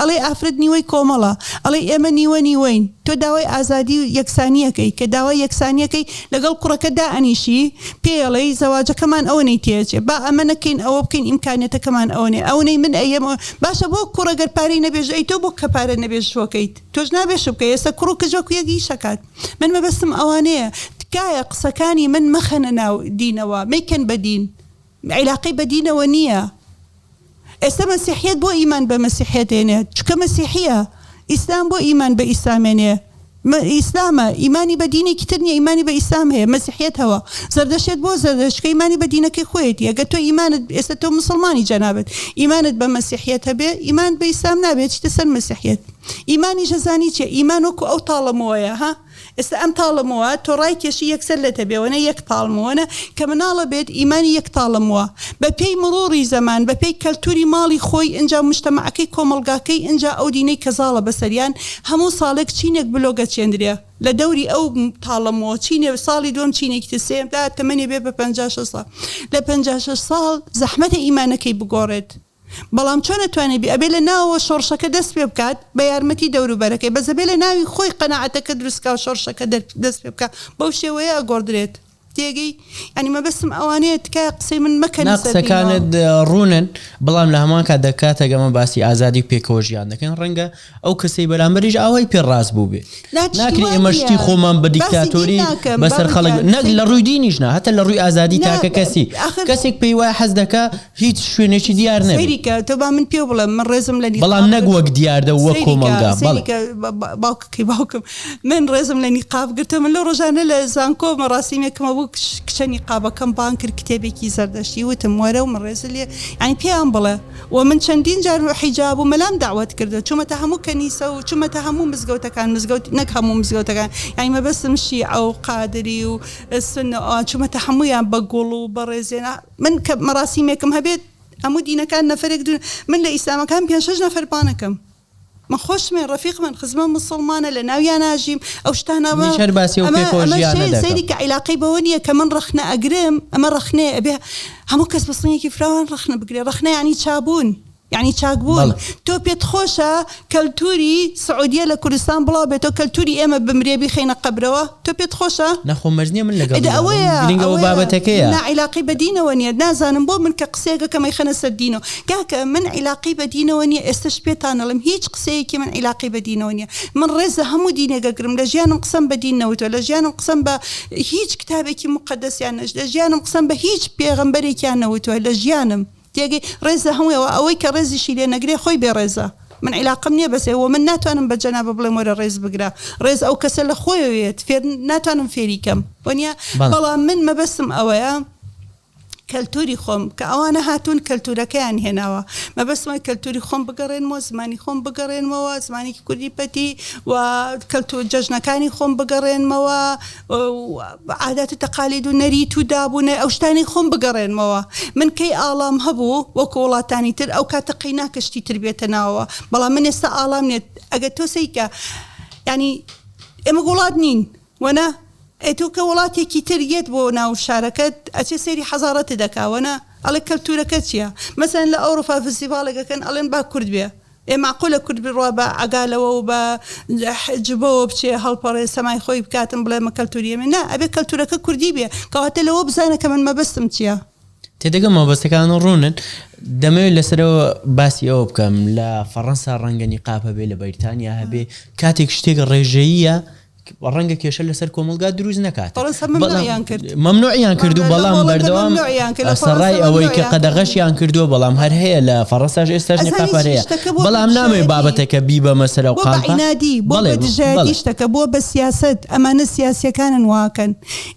ئەڵێی ئافرەت نیوەی کۆمەڵە ئەڵێی ئێمە نیوە نیوەین تۆ داوای ئازادی و یەکسانیەکەی کە داوای یەکسانیەکەی لەگەڵ کوڕەکە دائەنیشی پێی ئەڵێی زەواجەکەمان ئەوەنەی تێئەچێ با ئەمە نەکەین ئەوە بکەین ئیمکانیەتەکەمان ئەوەنەیە ئەونەی من ئەیەم باشە بۆ کوڕ گەر پارەی نەبێ ئەی تۆ بۆ کە پارە نەبێ شوەکەیت تۆش نابێ شو بکەی ئێستا کوڕ و کچ وەکو یەک ئیش ئەکات من مەبەستم ئەوانەیە تکایە قسەکانی من مەخەنە ناو دینەوە مەیکەن بە دین عیلاقەی بە دینەوە نییە ئێستا مەسیحیەت بۆ ئیمان بە مەسیحیەت دێنێت چونکە مەسیحیە ئیسلام بۆ ئیمان بە ئیسلامێنێ ئیسلامە ئیمانی بە دینێکی تر نییە ئیمانی بە ئیسلام هەیە مەسیحیەت هەوە زەردەشتیەت بۆ زەردەشت چونکە ئیمانی بە دینەکەی خۆیەتی ئەگەر تۆ ئیمانت ئێستا تۆ موسڵمانی جەنابت ئیمانت بە مەسیحیەت هەبێ ئیمانت بە ئیسلام نابێ چیتە سەر مەسیحیەت ئیمانیش ئەزانی چیە ئیمان وەکو ئەو تاڵە مۆیە ها ئێستا ئەم تاڵە مووە تۆ ڕایکێشی یەکسەر لەت ئەبێ وەنە یەک تاڵ مووە نە کە مناڵە بێت ئیمانی یەک تاڵە مووە بە پێی مڕوڕی زەمان بە پێی کەلتوری ماڵی خۆی ئینجا موجتەمەعەکەی کۆمەڵگاکەی ئینجا ئەو دینەی کە زاڵە بەسەریان هەموو ساڵێک چینێک بلۆک ئەچێندرێ لە دەوری ئەو تاڵە مووە چینێ ساڵی دووەم چینێکی تر سێیەم تا تەمەنێ بێ بە 56 ساڵ لە 56 ساڵ زەحمەتە ئیمانەکەی بگۆڕێت. بەڵام چۆن ئەتوانێ بی ئەبێ لە ناوەوە شۆڕشەکە دەست پێ بکات بە یارمەتی دەوروبەرەکەی بەس ئەبێ لە ناوی خۆی قەناعەتەکە دروست کا و شۆڕشەکە دەست پێ بکا بەو شێوەیە ئەگۆڕدرێت تێگەی یانی مەبەستم ئەوانەیە تکایە قسەی من مەکەنە نا سەر دینەوە. قسەکانت ڕوونن بەڵام لە هەمان کاتدا کاتێک ئەمە باسی ئازادی و پێکەوە ژیان دەکەین ڕەنگە ئەو کەسەی بەرامبەریش ئاوای پێ ڕاست بووبێ. نا شتی ناکرێ وا ئێمە نییە شتی خۆمان بە باسی دین دیکتاتۆری ناکەم بەسەر بابە خەڵک گیان نەک قسەی لە ڕووی دینیش نا هەتا لە ڕووی ئازادی نا تاکە کەسی ئاخر کەسێک پێی وایە حەز دەکا هیچ شوێنێکی دیار نەبێ. سەیری کە تۆ با من پێو بڵێم من ڕێزم لە بەڵام نیقاب نەک گرت وەک دیاردە و وەک سەیری کە کۆمەڵگا سەیری بەڵێ. کە باوکەکەی باوکم من ڕێزم لە نیقاب گرتە من لەو ڕۆژانە لە زانکۆ مەڕاسیمێکم هەبوو. بوو کچە نیقابەکەم بانگ کرد کتێبێکی زەردەشتی وتم وەرە و من ڕێزت لێ یانی پێیان بڵێ و من چەندین جار حیجاب و مەلام دەعوەت کردوە چومەتە هەموو کەنیسە و چومەتە هەموو مزگەوتەکان مزگەوت نەک هەموو مزگەوتەکان یانی مەبەستم شیعە و قادری و سوننە و ئەوان چومەتە هەموویان بە گوڵ و بە ڕێزێنا من کە مەراسیمێکم هەبێت هەموو دینەکان نەفەرێک دوو من لە ئیسلامەکان پێنج شەش نەفەر بانەکەم من خۆشمێ ڕەفیقمن خزمم موسڵمانە لە ناویان ئاژیم ئەو شتانە منیش هەر باسی ئەو ئەمە پێکەوە ئەمە ژیانە شێ دەکەم. سەیری کە عیلاقەی بەوە نییە کە من ڕەخنە ئەگرم ئەمە ڕەخنەیە ئەبێ هەموو کەس بە سنگێکی فراوان ڕەخنە بگرێ ڕەخنە یانی چابوون یانی چاک بوون بەڵێ. تۆ پێت خۆشە کەلتوری سعودیە لە کوردستان بڵاو بێتەوە کەلتوری ئێمە بمرێ بیخەینە قەبرەوە تۆ پێت خۆشە؟ نا خۆ مەرج نییە من ئەدە لەگەڵیدا بم ئەوەیە گرنگ ئەوە ئەوەیە بابەتەکەیە. نا عیلاقەی بە دینەوە نییە نازانم بۆ من کە قسەیەک ئەکەم ئەیخەنە سەر دینەوە کاکە من عیلاقەی بە دینەوە نیە ئێستەش پێتان ئەڵێم هیچ قسەیەکی من عیلاقەی بە دینەوە نیە من ڕێز لە هەموو دینێک ئەگرم لە ژیانم قسەم بە دین نەوتوە لە ژیانم قسەم بە هیچ کتابێکی موقەدەسیان نەش لە ژیانم قسەم بە هیچ پێغەمبەرێکیان نەوتوە لە ژیانم تێگەی ڕێز لە هەموویەوە ئەوەی کە ڕێزیشی لێ نەگرێ خۆی بێ ڕێزە من عیلاقەم نیە بەس وە من ناتوانم بە جەنابە بڵێم وەرە ڕێز بگرە ڕێز ئەو کەسە لە خۆیەوە یەت فێر ناتوانم فێری کەم وەنیە بەڵێ. بەڵام من مەبەستم ئەوەیە کەلتوری خۆم کە ئەوانە هاتوون کەلتورەکەیان هێناوە مەبەستمە کەلتوری خۆم بگەڕێنمەوە زمانی خۆم بگەڕێنمەوە زمانێکی کوردی پەتی و کەلتور جەژنەکانی خۆم بگەڕێنمەوە عادات و تەقالید و نەریت و داب و ئەو شتانەی خۆم بگەڕێنمەوە من کەی ئاڵام هەبوو وەکو وڵاتانی تر ئەو کاتە قەیناکە شتی تر بێتە ناوەوە بەڵام من ئێستا ئاڵام نیە ئەگەر تۆ سەیکە یانی ئێمە وڵات نین وەنا؟ ئەی تۆ کە وڵاتێکی تر یەت بۆ ناو شارەکەت ئەچێ سەیری حەزاڕەتت ئەکا وەنا؟ ئەڵێ کەلتورەکەت چیە؟ مەسەلەن لە ئەوڕوپا فستیڤاڵێک ئەکەن ئەڵێن با کورد بێ ئێ مەعقولە کورد بڕوا بە عەگالەوە و بە جبەوە بچێ هەڵپەڕێ سەمای خۆی بکاتن بڵێ ئەمە کەلتوری ئێمە نا ئەبێ کەلتورەکە کوردی بێ کەواتە لەوە بزانە کە من مەبەستم چیە. تێدەگەم مەبەستەکان ڕوونن دەمەوێت لەسەرەوە باسی ئەوە بکەم لە فەڕەنسا ڕەنگە نیقاب هەبێ لە بەریتانیا هەبێ کاتێک شتێک ڕێژەییە ڕەنگە کێشە لەسەر کۆمەڵگا دروست نەکات. فەڕەنسا مەمنوعیان کرد. مەمنوعیان کرد و لە بەڵام هۆڵەندا بەردەوام مەمنوعیان کرد، لە فەڕەنسا سەڕای ئەوەی کە مەمنوعیان کرد. قەدەغەشیان کردووە بەڵام هەر هەیە لە فەڕەنساش ئێستاش ئەزانی نیقاب هەر چی هەیە شتەکە بۆ بە بەڵام نامەوێت دژایەتی بابەتەکە بیبەمە سەر ئەو بۆ بە قاڵبە عینادی بۆ بەڵێ بە دژایەتی بەڵێ. شتەکە بۆ بە سیاسەت ئەمانە سیاسیەکانن واکەن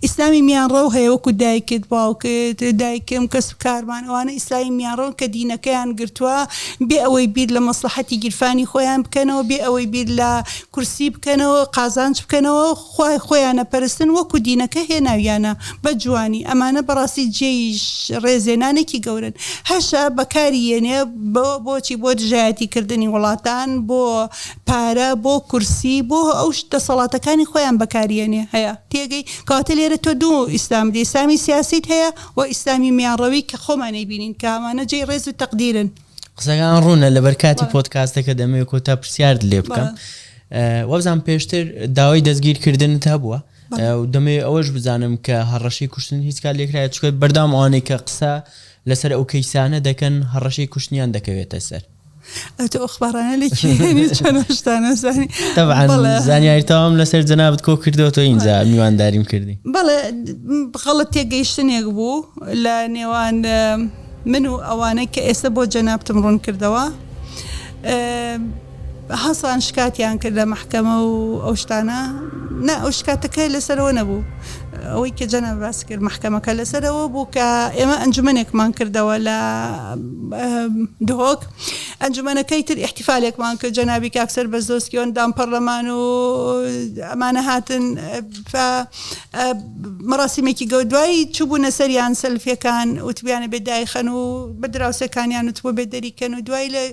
ئیسلامی میانڕەو هەیە وەکو دایکت باوکت دایکم کەس و کارمان ئەوانە ئیسلامی میانڕەون کە دینەکەیان گرتووە بێ ئەوەی بیر لە مەسڵەحەتی گیرفانی خۆیان بکەنەوە بێ ئەوەی بیر لە کورسی بکەنەوە قازانج بکەنەوە خوای خۆیان ئەپەرستن وەکو دینەکە هێناویانە بە جوانی ئەمانە بەڕاستی جێی ڕێزێنانێکی گەورەن هەشە بەکاری یەنێ بۆ بۆچی بۆ دژایەتی کردنی وڵاتان بۆ پارە بۆ کورسی بۆ ئەو دەسەڵاتەکانی خۆیان بەکاری یەنێ هەیە تێگەی کەواتە لێرە تۆ دوو ئیسلام ئیسلامی سیاسیت هەیە و ئیسلامی میانڕەوی کە خۆمان ئەیبینین کە ئەمانە جێی ڕێز و تەقدیرن. قسەکان ڕوونە لەبەر کاتی پۆدکاستەکە دەمەوێت کۆتا پرسیارت لێ بکەم وابزانم پێشتر داوای دەستگیرکردنت هەبووە و دەمەوێت ئەوەش بزانم کە هەڕەشەی کوشتن هیچ کات لێکرایە چونکە بەردەوام ئەوانەی کە قسە لەسەر ئەو کەیسانە دەکەن هەڕەشەی کوشتنیان دەکەوێتە سەر. ئەتۆ ئەخبارانە لە کێ هێنی چۆن ئەو شتانە زانی؟ تەبعەن بەڵێ. زانیاری تەواوم لەسەر جەنابت کۆ کردۆتەوە ئینجا میوانداریم کردی. بەڵێ غەڵەت تێگەیشتنێک بوو لە نێوان من و ئەوانەی کە ئێستا بۆ جەنابتم ڕوون کردەوە هەسان شکاتیان کرد لە مەحکەمە و ئەو شتانە نا ئەو شکاتەکە لەسەرەوە نەبوو ئەوەی کە جەناب باس کرد مەحکەمەکە لەسەرەوە بوو کە ئێمە ئەنجومەنێکمان کردەوە لە دهۆک ئەنجومەنەکەی تر ئیحتیفالێکمان کرد جەنابی کاک سەربەست دۆسکی ئەندام پەڕلەمان و ئەمانە هاتن مەراسیمێکی گەورە دوایی چوبونە سەریان سەلفیەکان وتبیانە بێ دایخەن و بە دراوسێکانیان وتبوو بێ دەریکەن و دوایی لە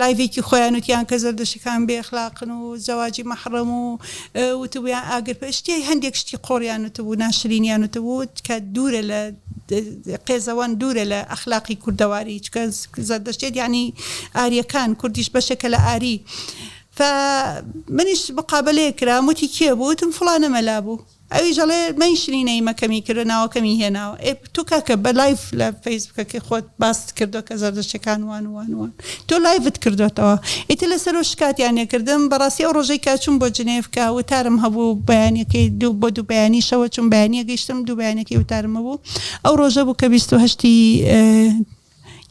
لایڤێکی خۆیان وتیان کە زەردەشتەکان بێ ئەخلاقن و زەواجی مەحڕەم و وتبویان ئاگر پێ شتی هەندێک شتی قۆڕیان وتبوو ناشرینیان وتبوو کە دوورە لە قێزەوەن دوورە لە ئەخلاقی کوردەواری چونکە زەردەشتێت یانی ئاریەکان کوردیش بەشێکە لە ئاری ف منیش مقابەلەیەک کرام وتی کێ بوو وتم فڵانە مەلا بوو ئەویش ئەڵێ مەنشنی نەیمەکەمی کردوە ناوەکەمی هێناوە ئێ تۆ کاکە بە لایڤ لە فەیسبوکەکەی خۆت باست کردوە کە زەردەشتەکان وان و وان و وان تۆ لایڤت کردۆتەوە ئیتر لەسەرەوە شکاتیان لێ کردم بەڕاستی ئەو ڕۆژەی کە چووم بۆ جنێف کە وتارم هەبوو بەیانیەکەی دوو بۆ دوو بەیانی شەوە چووم بەیانیە گەیشتم دوو بەیانەکەی وتارم هەبوو ئەو ڕۆژە بوو کە 28 ی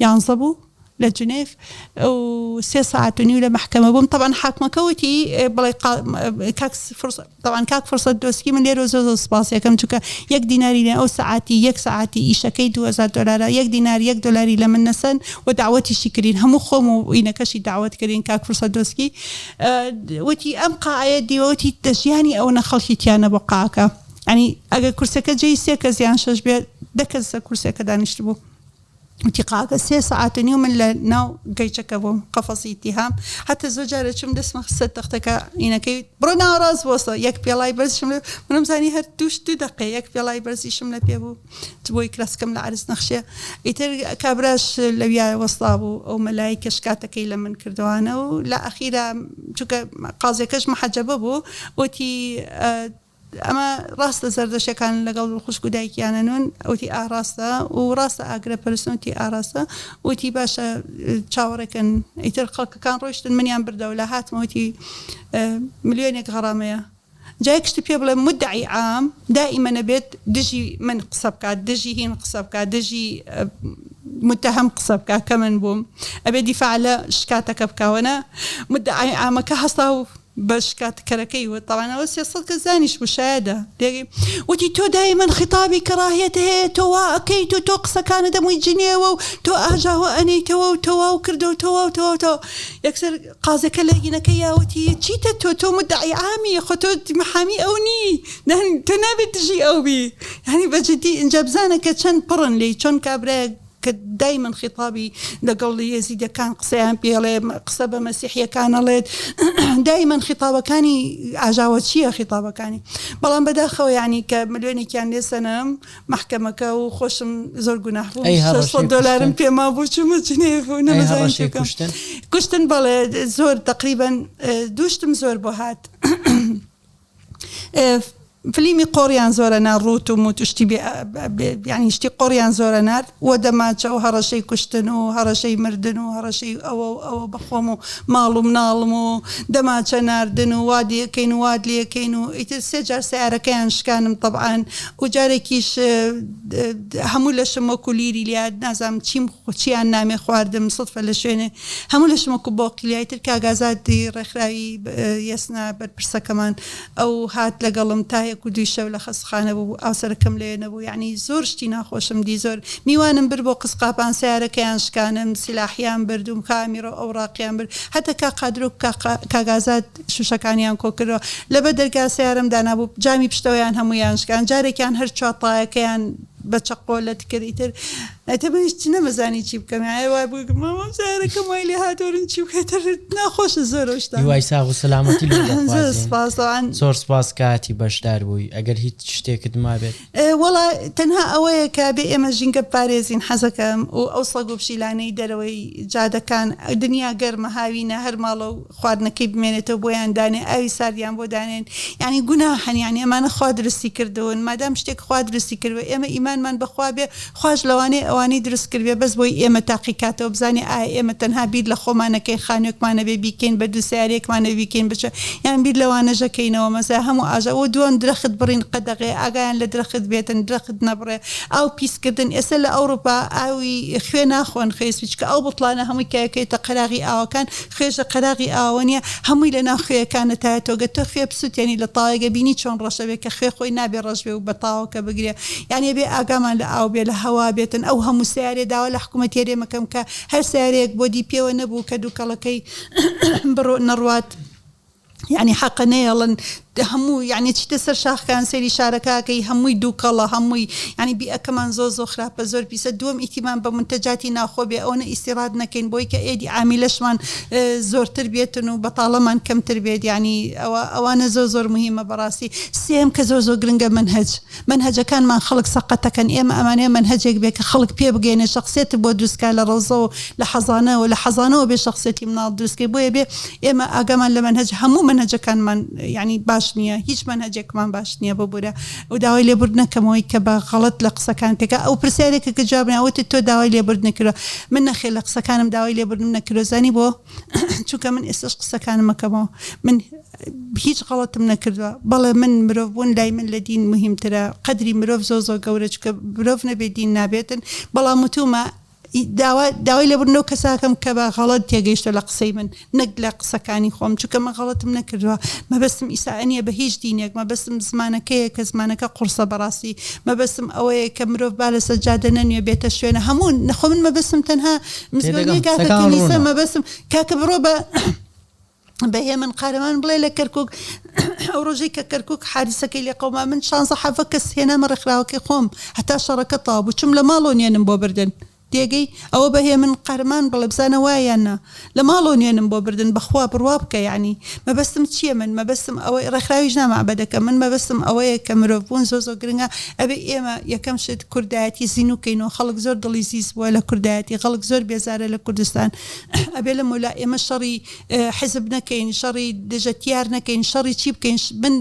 یانزە بوو. لە جنێف و سێ سەعات و نیو لە مەحکەمە بووم تەبعەن حاکمەکە وتی بڵێ کاک فرسەت تەبعەن کاک فرسەت دۆسکی من لێرەوە زۆر زۆر سپاسی ئەکەم چونکە یەک دیناری لە ئەو سەعاتی یەک سەعاتی ئیشەکەی 2000 دۆلارە یەک دینار یەک دۆلاری لە من نەسەن و داوەتیشی کردین هەموو خۆم و ئینەکەشی داوەت کردین کاک فرسەت دۆسکی وتی ئەم قاعەیە دیوە وتی دە ژیانی ئەوەنە خەڵکی تیا نەبوو قاعەکە یانی ئەگەر کورسەکە جێی سێ کەس یان شەش بێ دە کەس لە کورسەکە دانیشتبوو. وتی قاکە سێ سەعات و نیو من لە ناو گەیچەکە بووم قەفەسی ئیتیهام حەتە زۆر جار ئەچوم دەستم خستە تەختەکە ئینەکەی بڕۆ ناوەڕاست بۆسە یەک پێڵای بەرزشم لێ منم زانی هەر دووش دوو دەقەیە یەک پێڵای بەرزیشم لە پێ بوو چ بۆی کراسکەم لە عەرز نەخشێ ئیتر کابراش لەویا وەستا بوو ئەو مەلای کە شکاتەکەی لە من کردوانە و لە ئەخیرا چونکە قازیەکەش محەجەبە بوو وتی ئەمە ڕاستە زەردەشەکان لەگەڵ خوشک و دایکیانەنون؟ وتی ئا ڕاستە و ڕاستە ئاگرە پەرستن؟ وتی ئا ڕاستە. وتی باشە چاوەڕێکەن. ئیتر خەڵکەکان ڕۆیشتن منیان بردەوە لە هاتمەوە وتی ملیۆنێک غەڕامەیە. جا یەک شتت پێ بڵێم مدعی عام دائیمەن ئەبێت دژی من قسە بکات دژی هین قسە بکات دژی متهم قسە بکات کە من بووم ئەبێ دیفاع لە شکاتەکە بکا وەنا مدعی عامەکە هەستا و بە شکاتکەرەکەی وت، تەبعەن ئەوە 300 کەس دانیشتبوو شایەدە لێی، وتی تۆ دایمەن خیتابی کەڕاهیەت هەیە، تۆ وا ئەکەیت و تۆ قسەکانت هەمووی جنێوە و تۆ ئاژاوە ئەنێیتەوە و تەواو کردە و تەواو تەواو تەواو. یەکسەر قازیەکە لە هینەکەی یا وتی چیتە تۆ، تۆ مودعی عامی، خۆ تۆ محامی ئەو نی، تۆ نابێت دژی ئەو بی. یانی بە جدی ئینجا بزانە کە چەند پڕن لێی، چۆن کابرایەک کە دایمەن خیتابی لەگەڵ یەزیدەکان قسەیان پێڵێ قسە بە مەسیحیەکان ئەڵێت دایمەن خیتابەکانی ئاژاوەچیە خیتابەکانی بەڵام بەداخەوە یعنی کە ملیۆنێکیان لێ سەنم مەحکەمەکە و خۆشم زۆر گوناح بوو ئەی هەڕەشەی 600 دۆلارم کوشتن؟ پێما بوو چوومە جنێڤ و ئەی نەمەزانی هەڕەشەی چی بکەم کوشتن؟ کوشتن بەڵێ زۆر تەقریبەن دووشتم زۆر بۆ هات فلیمی قۆڕیان زۆرە نارد ڕووت و موت و شتی بێ یانی شتی قۆڕیان زۆرە نارد و دەمانچە و هەڕەشەی کوشتن و هەڕەشەی مردن و هەڕەشەی ئەوە و ئەوە بە خۆم و ماڵ و مناڵم و دەمانچە ناردن و وا لێکەین و وات لێکەین و ئیتر سێ جار سەیارەکەیان شکانم تەبعەن و جارێکیش هەموو لەشم وەکوو لیری لات نازانم چیم چیان نامێ خواردم سوتفە لە شوێنێ هەموو لەشم وەکو بۆقی لای تر کاک ئازادی ڕێکخراوی یەسنا بەرپرسەکەمان ئەو هات لەگەڵم تا یەک و دووی شەو لە خەستخانە بوو هاوسەرەکەم لەوێ نەبوو یەعنی زۆر شتی ناخۆشم دی زۆر میوانم برد بۆ قزقاپان سەیارەکەیان شکانم سیلاحیان برد و کامیرە و ئەوڕاقیان برد هەتا کاک قادر و کاک ئازاد شوشەکانیان کۆکردەوە لەبەر دەرگا سەیارەم دانابوو جامی پشتەوەیان هەموویان شکان جارێکیان هەر چواتایەکەیان بە چەقۆ لەت کرد ئیتر ئیتر منیش نەمەزانی چی بکەم یانی وای بوو مامۆ سەیارەکەم وای لێ هات وەرن چی بکەم ئیتر ناخۆشە زۆر ئەو شتانە. هیوای ساغ و سەلامەتی لۆ زۆر دەخوازین. سپاس تەبعەن. زۆر سپاس کە هاتی بەشدار بووی ئەگەر هیچ شتێکت مابێت. وەڵا تەنها ئەوەیە کە ئەبێ ئێمە ژینگە بپارێزین حەزەکەم و ئەو سەگ و پشیلانەی دەرەوەی جادەکان دنیا گەرمە هاوینە هەر ماڵە و خواردنەکەی بمێنێتەوە بۆیان دانێ ئاوی ساردیان بۆ دانێن یانی گوناحن یانی ئەمانە خوا دروستی کردوون مادام شتێک خوا دروستی کردوە ئێمە ئیمانمان بەخوا بێ خواش لەوانەیە ئەوانەی دروست کردبێ بەس بۆی ئێمە تاقی کاتەوە بزانێ ئایا ئێمە تەنها بیر لە خۆمان ئەکەین خانوێکمان ئەبێ بیکەین بە دوو سەیارەیەکمان ئەبێ بیکەین بە چوار یان بیر لەوانەش ئەکەینەوە مەسەلا هەموو ئاژا وە دووەم درەخت بڕین قەدەغەیە ئاگایان لە درەخت بێتن درەخت نەبڕێ ئاو پیس کردن ئێستا لە ئەوڕوپا ئاوی خوێ ناخۆن خوێ سپی چونکە ئەو بوتڵانە هەمووی کە ئەکەوێتە قەراغی ئاوەکان خوێش لە قەراغی ئاوەوە نیە هەمووی لە ناو خوێیەکانە تایەتەوە گەر تۆ خوێ بسوتێنی لە تاوێک ئەبینی چۆن ڕەش ئەبێ کە خوێ خۆی نابێ ڕەش بێ و بە تاوەکە بگرێ یانی ئەبێ ئاگامان لە ئاو بێ لە هەوا بێتن ئەو هەموو سەیارەیە داوا لە حکومەتی هەرێم ئەکەم کە هەر سەیارەیەک بۆدی پێوە نەبوو کە دوکەڵەکەی بڕۆ نەڕوات یانی حەقە نەیەڵن هەموو یانی چیتە سەر شاخکان سەیری شارەکە ئەکەی هەمووی دووکەڵە هەمووی یانی بیئەکەمان زۆر زۆر خراپە زۆر پیسە دووەم ئیتیمام بە مونتەجاتی ناوخۆ بێ ئەوەنە ئیستیڕاد نەکەین بۆی کە ئێدی عامیلەشمان زۆرتر بێتن و بەتاڵەمان کەمتر بێت یانی ئەوە ئەوانە زۆر زۆر مهمە بەڕاستی سێیەم کە زۆر زۆر گرنگە مەنهەج مەنهەجەکانمان خەڵک سەقەتەکەن ئێمە ئەمانەوێ مەنهەجێک بێ کە خەڵک پێ بگەینێ شەخسیەتت بۆ دروست کا لە ڕەوزەوە لە حەزانەوە لە حەزانەوە بێ شەخسیەتی مناڵ دروست کەی بۆیە بێ ئێمە ئاگامان لە مەنهەج هەموو مەنهەجەکانمان یانی باش نییە هیچ مەنهەجێکمان باش نییە ببورە و داوای لێبوردن ئەکەم ئەوەی کە بە غەڵەت لە قسەکان تێکا ئەو پرسیارێکە کە جواب نا وتت تۆ داوای لێبوردنت کردوە من نەخێر لە قسەکانم داوای لێبوردنم نەکردوە زانی بۆ چونکە من ئێستاش قسەکانم ئەکەمەوە من هیچ غەڵەتم نەکردوە بەڵێ من مرۆڤ بوون لای من لە دین مهمترە قەدری مرۆڤ زۆر زۆر گەورە چونکە مرۆڤ نەبێ دین نابێتن بەڵام وتومە. داوا داوای لێبوردن لەو کەسە ئەکەم کە بە غەڵەت تێگەیشتوە لە قسەی من نەک لە قسەکانی خۆم چونکە من غەڵەتم نەکردوە مەبەستم ئیسائە نیە بە هیچ دینێک مەبەستم زمانەکەیە کە زمانەکە قوڕسە بەڕاستی مەبەستم ئەوەیە کە مرۆڤ با لەسەر جادە نەنوێ بێتە شوێنە هەموو نەخۆ من مەبەستم تەنها مزگەوت تێدەگەم نیە کاکە قسەکان کەنیسە ڕوونە. مەبەستم کاکە بڕۆ بە بە هێمن قارەمان بڵێ لە کەرکوک ئەو ڕۆژەی کە کەرکوک حادیسەکەی لێ قەوما من شانزە حەڤە کەس هێنامە ڕێکخراوەکەی خۆم هەتا شەڕەکە تەواو بوو چوم لە ماڵەوە نوێنم بۆ بردن تێگەی ئەوە بە هێمن قارەمان بڵێ بزانە وایە یان نا لە ماڵەوە نوێنم بۆ بردن بەخوا بڕوا بکە یەعنی مەبەستم چیە من مەبەستم ئەوەی ڕێکخراویش نامە عەبەدەکە من مەبەستم ئەوەیە کە مرۆڤ بوون زۆر زۆر گرنگە ئەبێ ئێمە یەکەم شت کوردایەتی زینوو کەینەوە خەڵک زۆر دڵی زیز بووە لە کوردایەتی خەڵک زۆر بێزارە لە کوردستان ئەبێ لەمەولا ئێمە شەڕی حزب نەکەین شەڕی دژە تیار نەکەین شەڕی چی بکەین من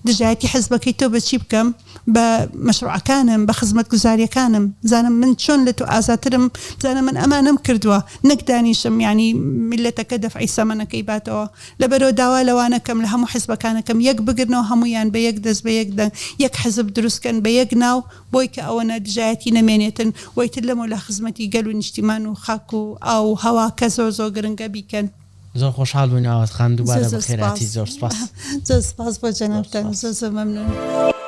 دژایەتی حزبەکەی تۆ بە چی بکەم بە مەشروعەکانم بە خزمەتگوزاریەکانم بزانە من چۆن لە تۆ ئازاترم بزانە من ئەمانەم کردووە نەک دانیشم یانی میللەتەکە دەفعی سەمەنەکەی باتەوە لەبەرەوە داوا لەوانە کەم لە هەموو حزبەکانەکەم یەک بگرنەوە هەموویان بە یەک دەست بە یەک دەنگ یەک حزب دروست کەن بە یەک ناو بۆی کە ئەوەنە دژایەتی نەمێنێتن و ئیتر لەمەولا خزمەتی گەل و نیشتیمان و خاک و ئاو و هەوا کە زۆر زۆر گرنگە بیکەن. زۆر خۆشحاڵ بووین ئاوات خان زۆر دووبارە زۆر بەخێرهاتی سپاس زۆر سپاس. زۆر سپاس بۆ زۆر جەنابتان سپاس. زۆر زۆر مەمنون.